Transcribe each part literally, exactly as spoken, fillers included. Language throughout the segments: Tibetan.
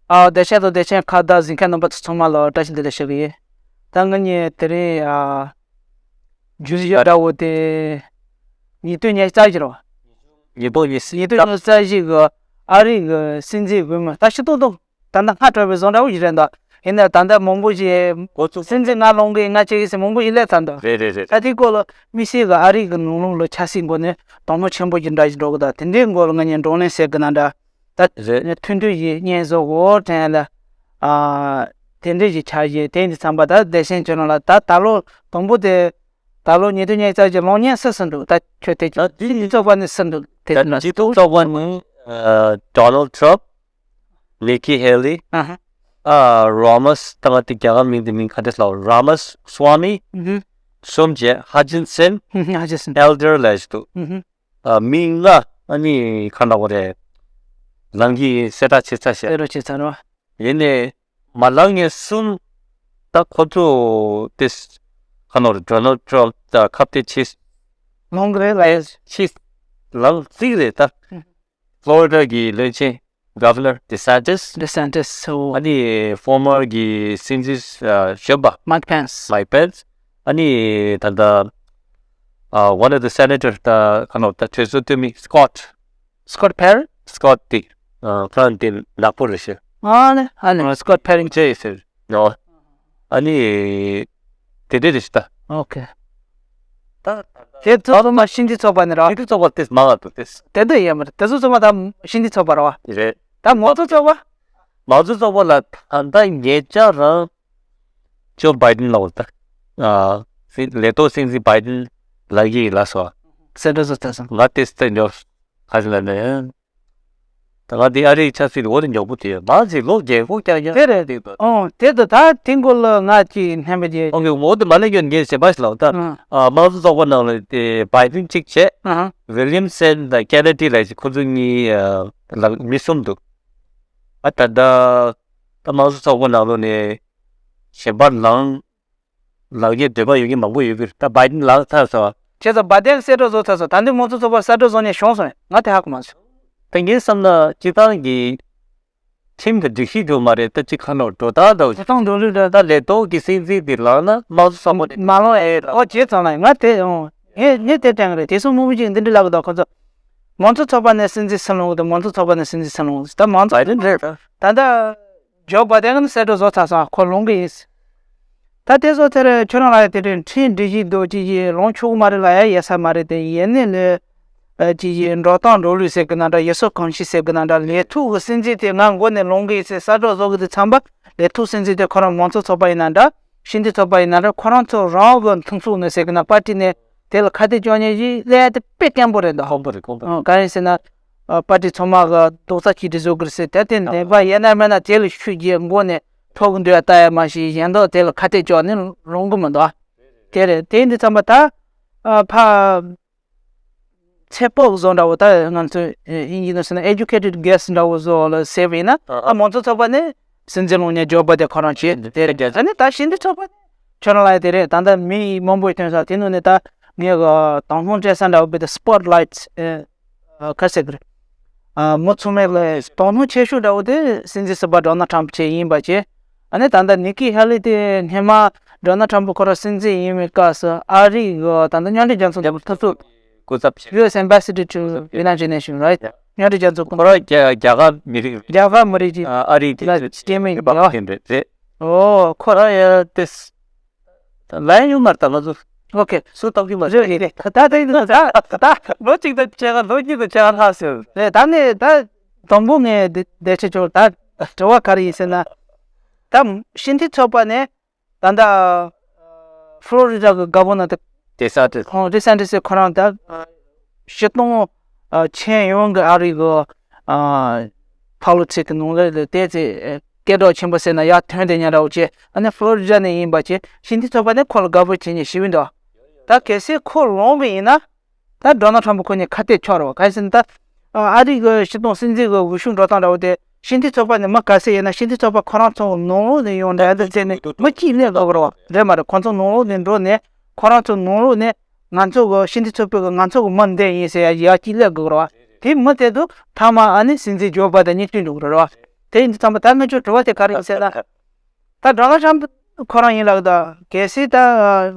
ཨ་བདེ་ཆེན་དང་བདེ་ཆེན་ཁ་བརྡ་གཟིགས་མཁན་རྣམ་པ་ཚོ་ཚང་མ་ལ་བཀྲ་ཤིས་བདེ་ལེགས་ཞུ་གི་ཡིན། ད་ང་གཉིས་དེ་རིང་ཨ་བརྗོད་གཞི་འདྲ་བོ་དེ་ཉིས་སྟོང་ཉི་ཤུ་རྩ་བཞི་རེད་བ། ཉིས་སྟོང་ཉི་ཤུ་ཉིས་སྟོང་ཉི་ཤུ་རྩ་བཞི་གི་ཨ་རི་གི་སྲིད་འཛིན་འོས་མི་ད་ཕྱི་ཏོག་ཏོག་ད་ལྟ་སྔ་དྲགས་པའི་བཟོ་འདྲ་བོ་ཞིག་རེད་འདུག་ཡིན་ནའི་ད་ལྟ་མང་པོ་ཞིག་འགོ་བཙུགས་སྲིད་འཛིན་ང་ལོངས་གི་ང་བྱེད་གི་ཟེར་མང་པོ་ཞིག་སླེབས་ཚར་འདུག་རེད་རེད་རེད། ད་དེའི་སྐོར་ལ་དམིགས་བསལ་གི་ཨ་རི་གི་ནང་ལོགས་ལ་ཆབ་སྲིད་སྒོ་ནས་དོ་སྣང་ཆེན་པོ་ཞིག་འདྲ་ཞིག་འགྲོ་གི་འདུག་དེ་འདྲའི་སྐོར་ལ་ང་གཉིས་བགྲོ་གླེང་བྱེད་གི་ན་འདྲ། ད་རེད། ཐུང་ཐུང་ཞིག་བརྙན་བཟོ་འོ་དྲན་ལ། ཨ། དེ་འདྲ་ཞིག་ཆགས་ཞེས་དེ་འདི་ཚང་པ་ད་བདེ་ཆེན་ཁྱོད་རང་ལ་ད་ད་ལོ་དང་པོ་དེ། ད་ལོ་ཉིས་སྟོང་ཉི་ཤུ་རྩ་བཞི་གློག་བརྙན་སུ་སུ་འདུག་ད་ཁྱོད་དེ་ད་འདི་ནི་ཚོགས་པ་ནི་སུ་འདུག་དེ་ད་ན་འདི་ཐོག་ཚོགས་པ་ནི་ཨ། Donald Trump, Nikki Haley, ཨ་ཧ། ཨ་Ramas ད་ང་དེ་རྒྱ་གར་མིང་དེ་མིང་ག་འདྲ་ལབ། Ramas Swamy ཨུ་ཧུ། གསུམ་བྱས། Hutchinson ཨུ་ཧུ། Hutchinson Elder ལབ་ཞིག་འདུག་ཨུ་ཧུ། ཨ། མི་ལྔ་ཨ་ནི་ག་འདྲ་བོ་རེད། ལངས་ཀྱི་གསལ་བསྒྲགས་བྱེད་ཚར་ཤག་གསལ་བསྒྲགས་བྱེད་ཚར་རོ། ཡིན་ནའི་མ་ལངས་མཁན་གསུམ་ད་ཁོ་ཚོ་དེ་ག་ནོར་Donald Trump ད་ཁ་གཏད་ཕྱིས། ལོང་གི་རེད་ལ། ཕྱིས་ལངས་རྩིས་རེད་ད། Florida གི་བློན་ཆེན་Governor DeSantis ཌི་སན་ཊི་སི་ཨོ། ཨ་ནི་former གི་སྲིད་འཛིན་ཨ། གཞོན་པ་Mike Pence Mike Pence ཨ་ནི་ད་ལྟ་ཨ། one of the senator ད་ག་ནོ་ད་གྲོས་ཚོགས་འཐུས་མི་Scott Scott Perry Scott དེ་ཨ། ཁོ་རང་དེ་ནག་པོ་རེད་ཤག་ཨ་ནི་ཨ་ནི་Scott Perry ཅེས་ཟེར་ནོ། ཨ་ནི་དེ་འདྲ་རེད་ཤག་ད། ཨོ་ཁེ། ད་དེ་ཚོ་ཚང་མ་ཤིན་ཏུ་ཚོགས་པ་ནི་ར། ཤིན་ཏུ་ཚོགས་པ་དེ་མང་ང་འདུག་དེ། དེ་འདྲ་ཡོད་མ་རེད། དེ་ཚོ་ཚང་མ་ད་ཤིན་ཏུ་ཚོགས་པ་ར་བ། དེ་རེད། ད་མང་གཙོ་ཚོགས་པ། མང་གཙོ་ཚོགས་པ་ལ་ད་ལྟ་ཉེ་ཆར་རང་ཇོ་བྷའི་ཌེན་ལ་འོ་ད། ཨ། སྲིད་ལས་ཐོག་སྲིད་འཛིན་བྷའི་ཌེན་ལ་ཡིག་ལ་སོ། གསལ་བསྒྲགས་སོ་ད་སོང་། ང་དེ་སྟེ་ཉོ། ག་ཟེར་ལ་ནས། ད་ང་འདི་ཨ་རིའི་ཆབ་སྲིད་འོ་རེ་ཉོག་པོ་དེ་མང་ཞིག་ལོ་རྒྱལ་ཁོག་ཀྱང་ཡང་དེ་རེད་འདུག་ད། ཨོ་དེ་ད་ད་དེ་འགོ་ལ་ང་ཅིག་སྣེ་མེད་ཀྱི། ཨོ་གི་འོ་དེ་མ་ལས་ཡོད་ངས་ཞེ་པ་ཞིག་ལ་ད། ཨ། ཨ་མང་གཙོ་ཚོགས་པ་ནང་ལ་དེ་བྷའི་ཌེན་གཅིག་བྱས། ཨ་ཧ། ཝི་ལི་ཡམ་སན་དང་ཀེ་ནེ་ཌི་ལ་ཞིག་ཁོ་ཚོ་གཉིས་ཨ། ལ་མི་གསུམ་འདུག་ཨ་ད་ད་ད་མང་གཙོ་ཚོགས་པ་ནང་ལོ་ནས་གཞན་པ་ལངས། ལག་གཉེར་འདོད་པ་ཡོད་མཁན་མང་པོ་ཡོད་ཀྱི་རེད། ད་བྷའི་ཌེན་ལངས་ཚར་སོང་། བྱས་ཙང་བྷའི་ཌེན་གསལ་བསྒྲགས་བཟོ་ཚར་སོང་། ད་འདི་མང་གཙོ་ཚོགས་པ་གསལ་བསྒྲགས་བཟོ་ནས་བྱུང་སོང་། ང་དེ་ཧ་གོ་མ་སོང་། ད་ངའི་བསམ་ན་སྤྱིར་བཏང་གི་ཁྲིམས་དང་སྒྲིག་གཞི་འགྲོ་མ་རེད། ད་ཅི་ཁ་ནོར་འགྲོ་སྟངས་འདྲ་བོ་ཞིག་སྒྲིག་སྟངས་འགྲོ་ལུགས་འདྲ། ད་ལས་ཐོག་གི་སྲིད་འཛིན་དེ་ལངས་ན་མང་གཙོ་ཚོགས་པ་དེ་མ་ལངས་ཨེ་ལ། ཨོ་བྱས་ཙང་ལ་ང་དེ་ཨོ་ངས་ངས་དེ་དྲན་གི་རེད། དེ་སོང་མང་པོ་ཅིག་འདི་འདྲ་ལབ་གི་འདུག་ཁོ་ཚོ་མང་གཙོ་ཚོགས་པ་ནས་སྲིད་འཛིན་སུ་ལངས་གི་འདུག་མང་གཙོ་ཚོགས་པ་ནས་སྲིད་འཛིན་སུ་ལངས་གི་འདུག་ད་མང་གཙོ་བྷའི་ཌེན་རེད། ད་ད། ཇོ་བྷའི་ཌེན་གྱིས་གསལ་བསྒྲགས་བཟོ་ཚར་སོང་། ཁོ་ལོང་གི་ཡིན། ད་དེ་ཚོ་དེར་ཁྱོད་རང་ལ་ཡ་དེ་འདྲའི་ཁྲིམས་སྒྲིག་གཞི་འདུག་ཅི་ཡིས་ལོང་ཆོག་གི་མ་རེད་ལ་ཡ་ཡ་ས་མ་རེད་དེ་ཡེ་ནས་ལས། ཅི་ཡིས་འགྲོ་སྟངས་འགྲོ་ལུགས་ཟེར་གི་ན་འདྲ། ཡེ་སོ་གང་ཤེས་ཟེར་གི་ན་འདྲ། ལས་ཐུག་གི་སྲིད་འཛིན་དེ་ང་མགོ་ནས་ལོང་གི་ཡིན་ཟེར་གསལ་བསྒྲགས་བཟོ་གི་དེ་ཚང་པ་ལས་ཐུག་སྲིད་འཛིན་དེ་ཁོ་རང་མང་གཙོ་ཚོགས་པ་ཡིན་ན་འདྲ། ཤིན་ཏུ་ཚོགས་པ་ཡིན་ན་འདྲ། ཁོ་རང་ཚོ་རང་གི་མཐུན་ཚོགས་ནས་ཟེར་གི་ན་པར་ཏི་ནས། དེ་ལ་ཁ་གཏད་གཅོག་མཁན་ཞིག་སླེབས་ཡ་དེ་དཔེ་དཀོན་པོ་རེད་འདུག་ཁོང་པོ་རེད་ཁོང་པོ་རེད། ཨ། གང་ཡིན་ཟེར་ན། ཨ། པར་ཏི་ཚང་མ་གི་རྡོག་རྩ་གཅིག་སྒྲིལ་བཟོ་དགོས་ཟེར། དེ་དེ་ནད་པ་ཡིན་ན་མིན་ན་དེ་ལ་ཤུགས་རྒྱག་མགོ་ནས་འཕྲོག་གི་འདུག་ཡ་ལྟ་ཡ་མ་ཤེས་གཞན་དག་དེ་ལ་ཁ་གཏད་གཅོག་ནི་རུང་གི་མི་འདུག་དེ་རེད། དེ་འདི་ཚང་མ་ད། ཨ། ཕ། ཚེ་སྤོགས་བཟོ་འདྲ་བོ་ད་ང་ཚོ་ཨིན་ཇི་ནས་ཟེར་ན་ཨེ་ཌུ་ཀེ་ཊེཌ་གེ་སི་འདྲ་བོ་བཟོ་ལ་ཟེར་བ་ཡིན་ན། ཨ། མང་གཙོ་ཚོགས་པ་ནས་སྲིད་འཛིན་ལོང་ཉེ་ཇོ་བྷའི་ཌེན་ཁོ་རང་བྱས་དེ་རེད། ཨ་ནི་ད་ཤིན་ཏུ་ཚོགས་པ་ནས་ཁྱོད་རང་ལ་ཡ་དེ་རེད། ད་ལྟ་མི་མང་པོས་ཐོན་ས་དེ་ནང་ནས་ད་ངས་གི་དང་ལྷུང་སྤྲད་ས་འདྲ་བོ་བི་ད་སི་པོཊ་ལའིཊ་ཨ། ཁ་ཟེར་གི་རེད། ཨ། མི་ཚང་མས་ལ་དང་ལྷུང་ཆེ་ཤོས་འདྲ་བོ་དེ་སྲིད་འཛིན་ཟུར་པ་ཌོ་ནལ་ཊམ་བྱས་ཡིན་པ་བྱས། ཨ་ནི་ད་ལྟ་ནིག་ཀི་ཧེ་ལི་དེ་སྔོན་མ་ཌོ་ནལ་ཊམ་ཁོ་རང་སྲིད་འཛིན་ཡིན་པའི་སྐབས་སུ་ཨ་རི་གི་ད་ལྟ་མཉམ་འབྲེལ་རྒྱལ་ཚོགས་ཀྱི་སྐུ་ཚབ་བྱས། ཡུ་ཨེས་ཨེམ་བྷེ་སི་ཌར་ཊུ་ཡུ་ནའི་ཊེཌ་ནེ་ཤན་རའིཊ། མཉམ་འབྲེལ་རྒྱལ་ཚོགས་ཁོ་རང་རྒྱ་རྒྱ་གར་མི་རིགས། རྒྱ་གར་མི་རིགས་ཀྱི་ཨ་རིའི་ལ་སྐྱེས་མི་ཡིན་པ་དེ་འདྲ་རེད། ཨོ་ཁོ་རང་ཡང་ཏེ་ལན་ཡོད་མ་རེད་ད་ང་ཚོ། ཨོ་ཁེ། སུ་སྟབས་ཀྱི་མ་རེད། རེད་རེད། ད་ད་ད་ད་ལོ་གཅིག་དང་ཕྱེད་ཀ་ལོ་གཉིས་དང་ཕྱེད་ཀ་ལྷག་ཟེར། རེད། ད་ནི་ད་དང་པོ་ངས་འདི་འདི་ཆེ་ཆོག་ད་དྲི་བ་ག་རེ་ཡིན་ཟེར་ན། ད་ཤིན་ཏུ་ཚོགས་པ་ནས་ད་ལྟ་ཕློ་རི་ཌ་གི་གྷ་བྷ་ནར་དེ། ཌི་སན་ཊི་སི། ཁོང་ཌི་སན་ཊི་སི་ཁོ་རང་ད་སྤྱིར་བཏང་ཁྱོན་ཡོངས་ཀྱི་ཨ་རི་གི་ཕོ་ལི་ཊིག་གི་ནང་ལ་དེ་ཚེ་སྐད་གྲགས་ཆེན་པོ་ཟེར་ན་ཡར་ཐོན་བསྡད་མཁན་འདྲ་བོ་བྱས། ཨ་ནི་ཕློ་རི་ཌ་ནས་ཡིན་པ་བྱས་ཤིན་ཏུ་ཚོགས་པ་ནས་ཁོ་ལ་དགའ་པོ་བྱེད་མཁན་ཞིག་ཡིན་འདུག་ད་གལ་སྲིད་ཁོ་ལངས་པ་ཡིན་ན། ད་ཌོ་ནལ་ཊམ་ཁོ་གཉིས་ཁ་གཏད་གཅོག་རེད་བ། གང་ཡིན་ཟེར་ན་ད། ཨ་རི་གི་སྤྱི་དོན་སྲིད་འཛིན་གི་འོས་ཤོག་འགྲོ་སྟངས་འདྲ་བོ་དེ་ཤིན་ཏུ་ཚོགས་པ་ནས་མི་ག་ཚད་ཡིན་ན་ཤིན་ཏུ་ཚོགས་པ་ཁོ་རང་ཚོ་ནང་ལོགས་ནས་ཡོང་འདྲ་འདི་བྱས་ནས་མི་གཅིག་སླེབས་དགོས་རེད་བ། རེད་མ་རེད། ཁོ་ཚོ་ནང་ལོགས་ནས་འགྲོ་ནས་ཁོ་རང་ཚོ་ནང་ལོགས་ནས་ང་ཚོ་གི་ཤིན་ཏུ་ཚོགས་པའི་གི་ང་ཚོ་གི་མི་འདི་ཡིན་ཟེར་ཡ་ཡ་གཅིག་སླེབས་དགོས་རེད་བ། དེ་མི་དེ་ཚོ་མཐའ་མ་ཨ་ནི་སྲིད་འཛིན་ཇོ་བྷའི་ཌེན་གཉིས་མཐུན་འགྲོ་གི་རེད་བ། དེ་ཡིན་དུས་ཙམ་པ་ད་ང་ཚོའི་དྲི་བ་དེ་ག་རེ་ཡིན་ཟེར་ན། ད་ཌོ་ནལ་ཊམ་ཁོ་རང་ཡིན་ལགས། ད་གལ་སྲིད་ད་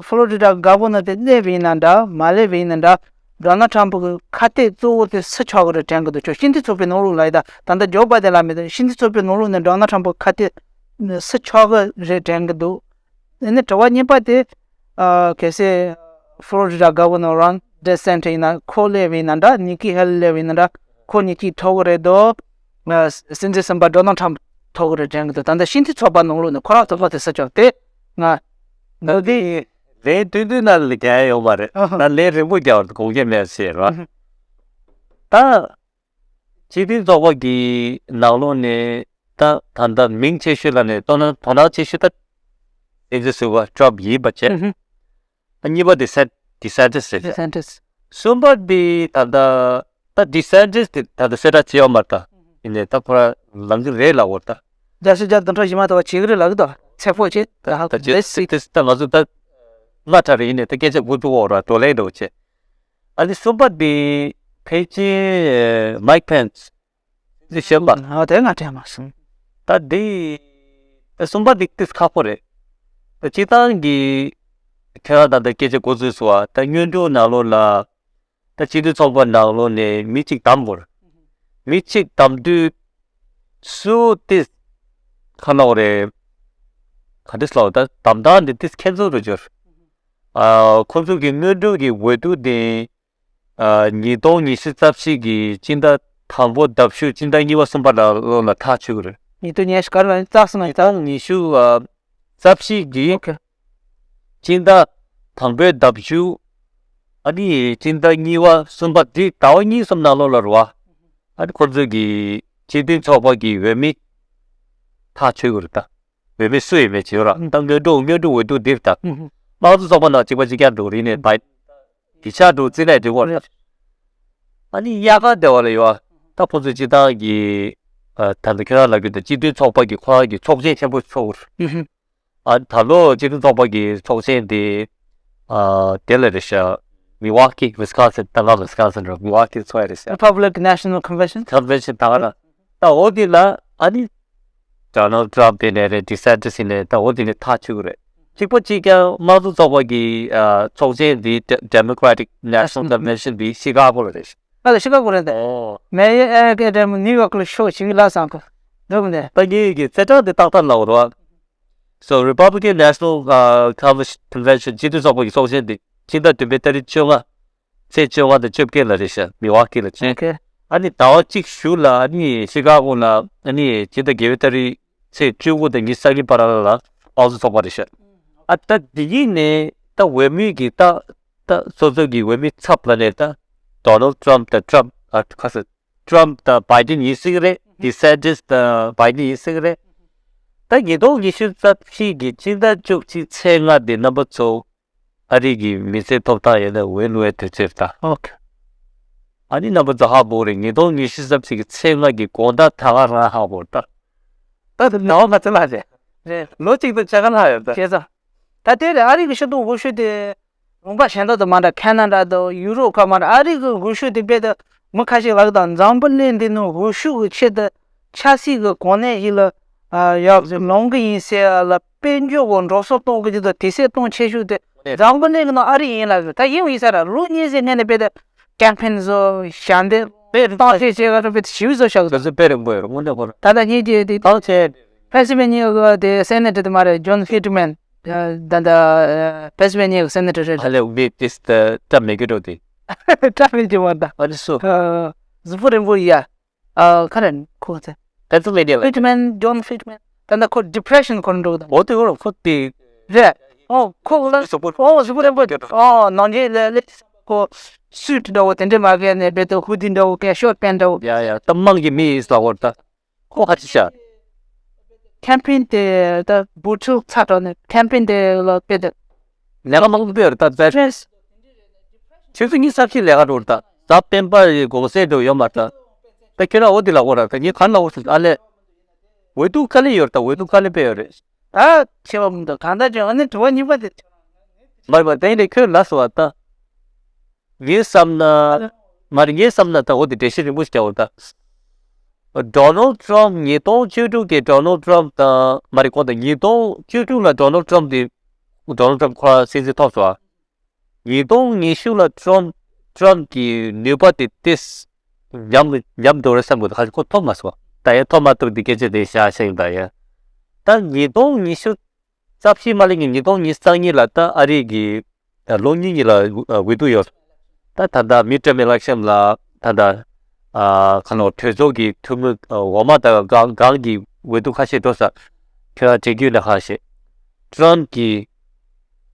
ཕོ་ལོ་རི་ཌ་གྷ་བྷ་ནར་དེ་སླེབས་པ་ཡིན་ན་འདྲ་མ་སླེབས་པ་ཡིན་ན་འདྲ། ཌོ་ནལ་ཊམ་གི་ཁ་གཏད་གཙོ་བོ་དེ་སུ་ཆགས་ཀྱི་རེད་དྲན་གྱི་འདུག་ཁྱོད་ཤིན་ཏུ་ཚོགས་པའི་ནང་ལོགས་ལ་ཡིན་ད་ད་ལྟ་ཇོ་བྷའི་ཌེན་ལ་མེད་དུས་ཤིན་ཏུ་ཚོགས་པའི་ནང་ལོགས་ནས་ཌོ་ནལ་ཊམ་གི་ཁ་གཏད་སུ་ཆགས་ཀྱི་རེད་དྲན་གྱི་འདུག་ཨ་ནི་དྲི་བ་གཉིས་པ་དེ། ཨ་གལ་སྲིད་ཕོ་ལོ་རི་ཌ་གྷ་བྷ་ནར་རོན་ཌི་སེན་ཊི་ཡིན་ན་ཁོ་སླེབས་པ་ཡིན་ན་འདྲ་ནི་ཀི་ཧེ་ལི་སླེབས་པ་ཡིན་ན་འདྲ་ཁོ་གཉིས་ཀྱིས་ཐོབ་ཀྱི་རེད་དོ། ཨ་སྲིད་འཛིན་གསུམ་པ་ཌོ་ནལ་ཊམ་ཐོབ་ཀྱི་རེད་དྲན་གྱི་འདུག་ད་ལྟ་ཤིན་ཏུ་ཚོགས་པ་ནང་ལོགས་ནས་ཁོ་རང་ཐོབ་ཐོབ་དེ་ས་ཆོག་དེ་ང་ད་དེ་ལན་ཏུན་ཏུན་ན་ལ་རྒྱག་ཡ་ཡོད་མ་རེད། ཨ་ཧ། ད་ལན་རིང་པོ་རྒྱག་བར་དགོངས་འགལ་མེད་ཟེར་བ། ཨ་ཧ། ད་སྤྱི་མཐུན་ཚོགས་པ་གི་ནང་ལོགས་ནས་ད་ད་ལྟ་མིང་ཆེ་ཤོས་ལ་ནས་དོ་སྣང་དོ་སྣང་ཆེ་ཤོས་ད་སྲིད་འཛིན་ཟུར་པ་ཊམ་ཡིན་པ་བྱས། ཨ་ཧ། གཉིས་པ་དེ་སེ་ཌི་སན་ཊི་སི་རེད། ཌི་སན་ཊི་སི། གསུམ་པ་དེ་ད་ལྟ་ད་ཌི་སན་ཊི་སི་དེ་ད་ལྟ་གསལ་བསྒྲགས་བྱས་ཡོད་མ་རེད་ད། ཡིན་ནའི་ད་ཁོ་རང་ལངས་ཀྱི་རེད་ལབ་ཡོད་ད། བརྒྱ་ཆ་བརྒྱ་བདུན་ཕྲག་བཞི་མ་དང་བ་བྱེད་ཀྱི་རེད་ལབ་ཀྱི་འདུག་ཚེ་ཕོག་བྱེད་ད་ཧ་ད་ཅེ་ལེ་སི་སི་ཊི་སི་ད་ང་ཚོ་ད་སྔ་དྲགས་རེད། ཡིན་ནའི་ད་སྐད་ཆ་གོ་ཐུབ་འོ་ར་བགྲོ་གླེང་འགྲོ་བྱེད། ཨ་ནི་གསུམ་པ་དེ་ཕལ་ཆེར་མའིག་པེན་སི་ཞེས་པ། ཨ་དེ་ང་དྲན་མ་སོང་། ད་འདི་ད་གསུམ་པ་འདི་ཏིས་ཁག་པོ་རེད། ད་སྤྱིར་བཏང་གི་ཁྱེད་རང་ད་ལྟ་སྐད་ཆ་འགོ་ཚུགས་སོང་བ། ད་སྔོན་འགྲོ་ནང་ལོགས་ལ་ད་སྤྱི་མཐུན་ཚོགས་པ་ནང་ལོགས་ནས་མི་གཅིག་བདམས་དགོས་རེད། མི་གཅིག་བདམས་དུས་སུ་ཏིས་ཁ་ལོག་རེད། ག་འདྲས་ལོག་ད་བདམས་སྟངས་འདི་ཏིས་ཁྱད་མཚར་རུ་གྱུར། ཨ་ཁོ་ཚོ་གི་སྔོན་འགྲོ་གི་འོས་བསྡུ་དེ། ཨ་ཉིས་སྟོང་ཉི་ཤུ་རྩ་བཞི་གི་སྤྱི་ཟླ་དང་པོ་ལྡབ་ཞུ་སྤྱི་ཟླ་གཉིས་པ་གསུམ་པ་ལ་ལོ་ལ་ཐག་ཆོད་ཀྱི་རེད། ཉིས་སྟོང་ཉི་ཤུ་ག་རེ་ལ་རྩ་གསུམ་ལ་ཉིས་སྟོང་ཉི་ཤུ་ཨ་རྩ་བཞི་གི་ཨོ་ཁེ། སྤྱི་ཟླ་དང་པོའི་ལྡབ་ཞུ་ཨ་ནི་སྤྱི་ཟླ་གཉིས་པ་གསུམ་པ་དེ་ཟླ་བ་གཉིས་གསུམ་ནང་ལོགས་ལ་རེད་བ། ཨ་ནི་ཁོ་ཚོས་ཀྱི་སྤྱི་མཐུན་ཚོགས་པ་གི་འོས་མི་ཐག་ཆོད་ཀྱི་རེད་ད། འོས་མི་སུ་ཡིན་མིན་བྱེད་ར། ད་སྔོན་འགྲོ་སྔོན་འགྲོ་འོས་བསྡུ་འདིར་ད། དམངས་གཙོ་ཚོགས་པ་ནང་གཅིག་པ་གཅིག་རྐྱང་འགྲོ་རིགས་ནས་བའི་གི་ཆ་འགྲོ་རྩིས་ལས་འགྲིག་གོ། ཨ་ནི་དབྱར་ཁ་བདེ་བ་ལ་ཡོད་ཨ། ད་ཁོ་ཚོས་སྤྱི་བཏང་གི་ད་ལྟ་ཁྱེད་རང་ལབ་རྒྱུ་ད་སྤྱི་མཐུན་ཚོགས་པ་གི་ཁོ་རང་གི་ཚོགས་ཆེན་ཆེན་པོ་ཚོགས། ཨ་ད་ལོ་སྤྱི་མཐུན་ཚོགས་པ་གི་ཚོགས་ཆེན་དེ་ཨ་དེ་ལ་རེད་ཤག་མི་ཝ་ཀི་ཝི་སི་ཀོན་སིན། ད་ང་ཝི་སི་ཀོན་སིན་རེད། མི་ཝ་ཀི་ཚོགས་ཡ་རེད་ཤག Republic National Convention། Convention ད་ག་ན་ད་འོ་དེ་ལ་ཨ་ནི་ཌོ་ནལ་ཊམ་དེ་ནས་རེད། ཌི་སན་ཊི་སི་ནས་ད་འོ་དེ་ནས་ཐག་ཆོད་གི་རེད། གཅིག་པ་གཅིག་རྐྱང་དམངས་གཙོ་ཚོགས་པ་གི་ཨ་ཚོགས་ཆེན་འདི་Democratic National Convention འདི་ཤི་ཀ་གོ་ལ་རེད། ཨ་ལ་ཤི་ཀ་གོ་རེད་དེ། ཨོ། མེ་ཡི་ཨེ་ཀེ་ཌེམ་ནིའུ་ཡོག་ལ་ཤོག་ཞིག་ལ་སང་གོ་འདུག་ནས། ད་ངེད་ཀྱི་རྩེ་གྲངས་འདི་ཏག་ཏག་ལ་འོ་རོ། So Republican National uh, Convention སྤྱི་མཐུན་ཚོགས་པ་གི་ཚོགས་ཆེན་འདི་ཕྱི་ཟླ་བདུན་པའི་ཏ་རིག་བཅོ་ལྔ། ཚེས་བཅོ་ལྔ་དང་བཅོ་བརྒྱད་ལ་རེད་ཤག་མི་ཝ་ཀི་ལ་ཆེན། ཨོ་ཁེ། ཨ་ནི་ཟླ་བ་གཅིག་གཞུག་ལ་ཨ་ནི་ཤི་ཀ་གོ་ལ་ཨ་ནི་ཕྱི་ཟླ་བརྒྱད་པའི་ཏ་རིག་ཚེས་བཅུ་དགུ་དང་ཉི་ཤུ་རྩ་གཉིས་བར་ལ་དམངས་གཙོ་ཚོགས་པ་རེད་ཤག་ཨ་ད་འདི་ཡིན་ནས་ད་འོས་མི་གི་ད་ད་སོ་སོ་གི་འོས་མི་ཚབ་ལ་ནས་ད་Donald Trump དང་Trump ཨ་ཁ་ས་Trump དང་Biden ཡིན་སྲིད་གི་རེད། DeSantis དང་Biden ཡིན་སྲིད་གི་རེད། ད་ཉིས་སྟོང་ཉི་ཤུ་རྩ་བཞི་གི་སྤྱི་ཟླ་བཅུ་གཅིག་ཚེས་ལྔ་དེ་རྣམ་པ་ཚོ་ཨ་རི་གི་མི་སེར་ཐོབ་ཐང་ཡོད་ན་འོས་བླུག་ཡའི་དུས་ཚོད་ད། ཨོ་ཁེ། ཨ་ནི་རྣམ་པ་ཚོ་ཧ་གོ་རེད། ཉིས་སྟོང་ཉི་ཤུ་རྩ་བཞི་གི་ཚེས་ལྔ་གི་དགོང་དག་ད་ག་རང་ཧ་གོ་ད། ད་དེ་ནང་ང་ཚོ་ལ་རེད། རེད། ལོ་གཅིག་དང་ཕྱེད་ཀ་ལྷག་ཡོད་ད། བྱས་ཙང་། ད་དེ་རེད། ཨ་རི་གི་ཕྱི་སྲིད་འོས་ཤོག་དེ། ལུང་པ་གཞན་དག་དང་མ་འདྲ། ཁ་ན་ཌ་དང་ཡུ་རོབ་ཁག་མ་འདྲ། ཨ་རི་གི་འོས་ཤོག་དེ་དཔེ་ད་མི་ཁ་ཤས་ལག་དང་འཛམ་བུ་གླིང་འདི་ནང་འོས་ཤོག་གི་ཆེད་དུ་ཆབ་སྲིད་ཀྱི་གོ་གནས་ཤིག་ལ་ཡག་ལོང་གི་ཡིན་ཟེར་ལ་དཔལ་འབྱོར་གྱི་འགྲོ་སོང་གཏོང་གི་ཡོད་དང་དེ་སྲིད་གཏོང་ཆེ་ཤོས་དེ་འཛམ་བུ་གླིང་གི་ནང་ཨ་རི་ཡིན་ལབ་ཡོད། ད་ཡིན་ཡིན་ས་ར་ལོ་གཉིས་ཙམ་སྔོན་ནས་དཔེ་ད་ཀེམ་ཕེན་བཟོ་ཞབས་འདེགས་དཔེ་བཏང་ཆེ་ཆེ་ག་ར་དཔེ་ད་ཞིབ་བཟོ་བྱ་གི་འདུག་དཔེ་རིང་པོ་ཡོད་རེད་དངོས་གནས་ཁོ་ར། ད་ད་ངེད་ཀྱི་དེ་བཏང་ཆེ། ཕེན་སི་ཝེ་ནི་ཡ་གི་དེ་སེ་ནེ་ཊར་དེ་མ་རེད། ཇོན་ཧི་ཏི་མན། ད་ད་ཕེན་སི་ཝེ་ནི་ཡ་གི་སེ་ནེ་ཊར་རེད། ཧ་ལས་མི་ཏིས་ད་ད་མེ་གི་འགྲོ་དེ། ཀྲ་ཕིལ་གྱི་བར་ད། ཨ་ནི་སུ། གཟུགས་པོ་རིང་པོ་ཡ། ཨ་ཁ་རེད་ཁོ་ཚེ། ཕེན་སི་ཝེ་ནི་ཡ་ལ། ཧི་ཏི་མན། ཇོན་ཧི་ཏི་མན། ད་ད་ཁོ་ཌི་པི་རེ་ཤན་ཁོ་འགྲོ་གི་ད། འོ་དེ་འོ་ཁོ་དེ། རེད། ཨོ་ཁོ་ལ། གཟུགས་པོ། ཨོ་གཟུགས་པོ་རིང་པོ། ཨོ་ནང་ཆེན་ལ་ལ། ཁོ་སུ་ཊི་འདྲ་བོ་དེ་འདྲ་མ་གས་ནས་རྦད་དེ་ཧུ་ཌི་འདྲ་བོ་གས་ཤོར་ཊི་པེན་ཊི་འདྲ་བོ། ཡ་ཡ་ད་དམངས་ཀྱི་མི་ཡིན་ས་འོ་ད། ཁོ་ཧ་ཅི་ཤ། ཀེམ་ཕེན་དེ་ད་བུ་ཕྲུག་ཚ་དྲག་ནས་ཀེམ་ཕེན་དེ་ལ་དཔེ་དེ། ལས་ཀ་མང་པོ་ཡོད་རེད་ད་ཟེར། ཆུ་ཚོད་གཉིས་རྩ་བཞི་ལས་ཀ་འགྲོ་རེད་ད། ད་སྤེན་པ་ཡི་དགོངས་སེལ་འགྲོ་ཡོད་མ་རེད་ད། ད་ཁྱོད་རང་འོ་དེ་ལ་འོ་ར་ད་ངས་ག་ལ་འོ་ཟེར་ཨ་ལས། འོས་བསྡུ་དཀའ་ལས་ཡོད་རེད་ད། འོས་བསྡུ་དཀའ་ལས་དཔེ་ཡོད་རེད། ད་ཆེ་བ་མི་འདུག་གང་ལྟར་ཀྱང་ཨ་ནི་དྲི་བ་གཉིས་པ་དེ། མ་རེད་པ་དེ་ནས་ཁྱོད་ལ་སོ་བ་ད། ངས་བསམ་ན། མ་རེད་ངས་བསམ་ན་ད་འོ་དེ་འགྲེལ་བཤད་རིང་པོ་ཞིག་རྒྱག་འོ་ད། ཌོ་ནལ་ཊམ་ཉིས་སྟོང་བཅུ་དྲུག་གི་ཌོ་ནལ་ཊམ་དང་མ་རེད་ཁོ་དང་ཉིས་སྟོང་བཅུ་དྲུག་ལ་ཌོ་ནལ་ཊམ་དེ་ཌོ་ནལ་ཊམ་ཁོ་རང་སྲིད་འཛིན་ཐོབ་སོང་། ཉིས་སྟོང་ཉི་ཤུ་ལ་ཊམ་ཊམ་གྱི་ནུས་པ་དེ་ཏིས་ཉམས་ཉམས་འགྲོ་རེད་བསམ་གི་འདུག་ཁ་ཁོ་ཐོབ་མ་སོང་། ད་ཡང་ཐོབ་མ་ཐུབ་དེ་སྐད་ཆ་དེ་བཤད་བཤད་ཡིན་ད་ཡང་། ད་ཉིས་སྟོང་ཉི་ཤུ་རྩ་བཞི་མ་ལེགས་ཀྱི་ཉིས་སྟོང་ཉི་ཤུ་རྩ་གཉིས་ལ་ད་ཨ་རི་གི་ལོ་གཉིས་གཉིས་ལ་འོས་བསྡུ་ཡོད། ད་ད་ལྟ་མིཌ་ཊརམ་ཨི་ལེག་ཤན་ལ་ད་ལྟ་ཁ་ནོ་གྲོས་ཚོགས་ཀྱི་འཐུས་མི་འོ་མ་དང་གང་གང་གི་འོས་བསྡུ་ཁ་ཤས་འགྲོ་ས། ཁྱོད་རང་དྲན་རྒྱུ་ན་ཁ་ཤས་ཊམ་གྱི་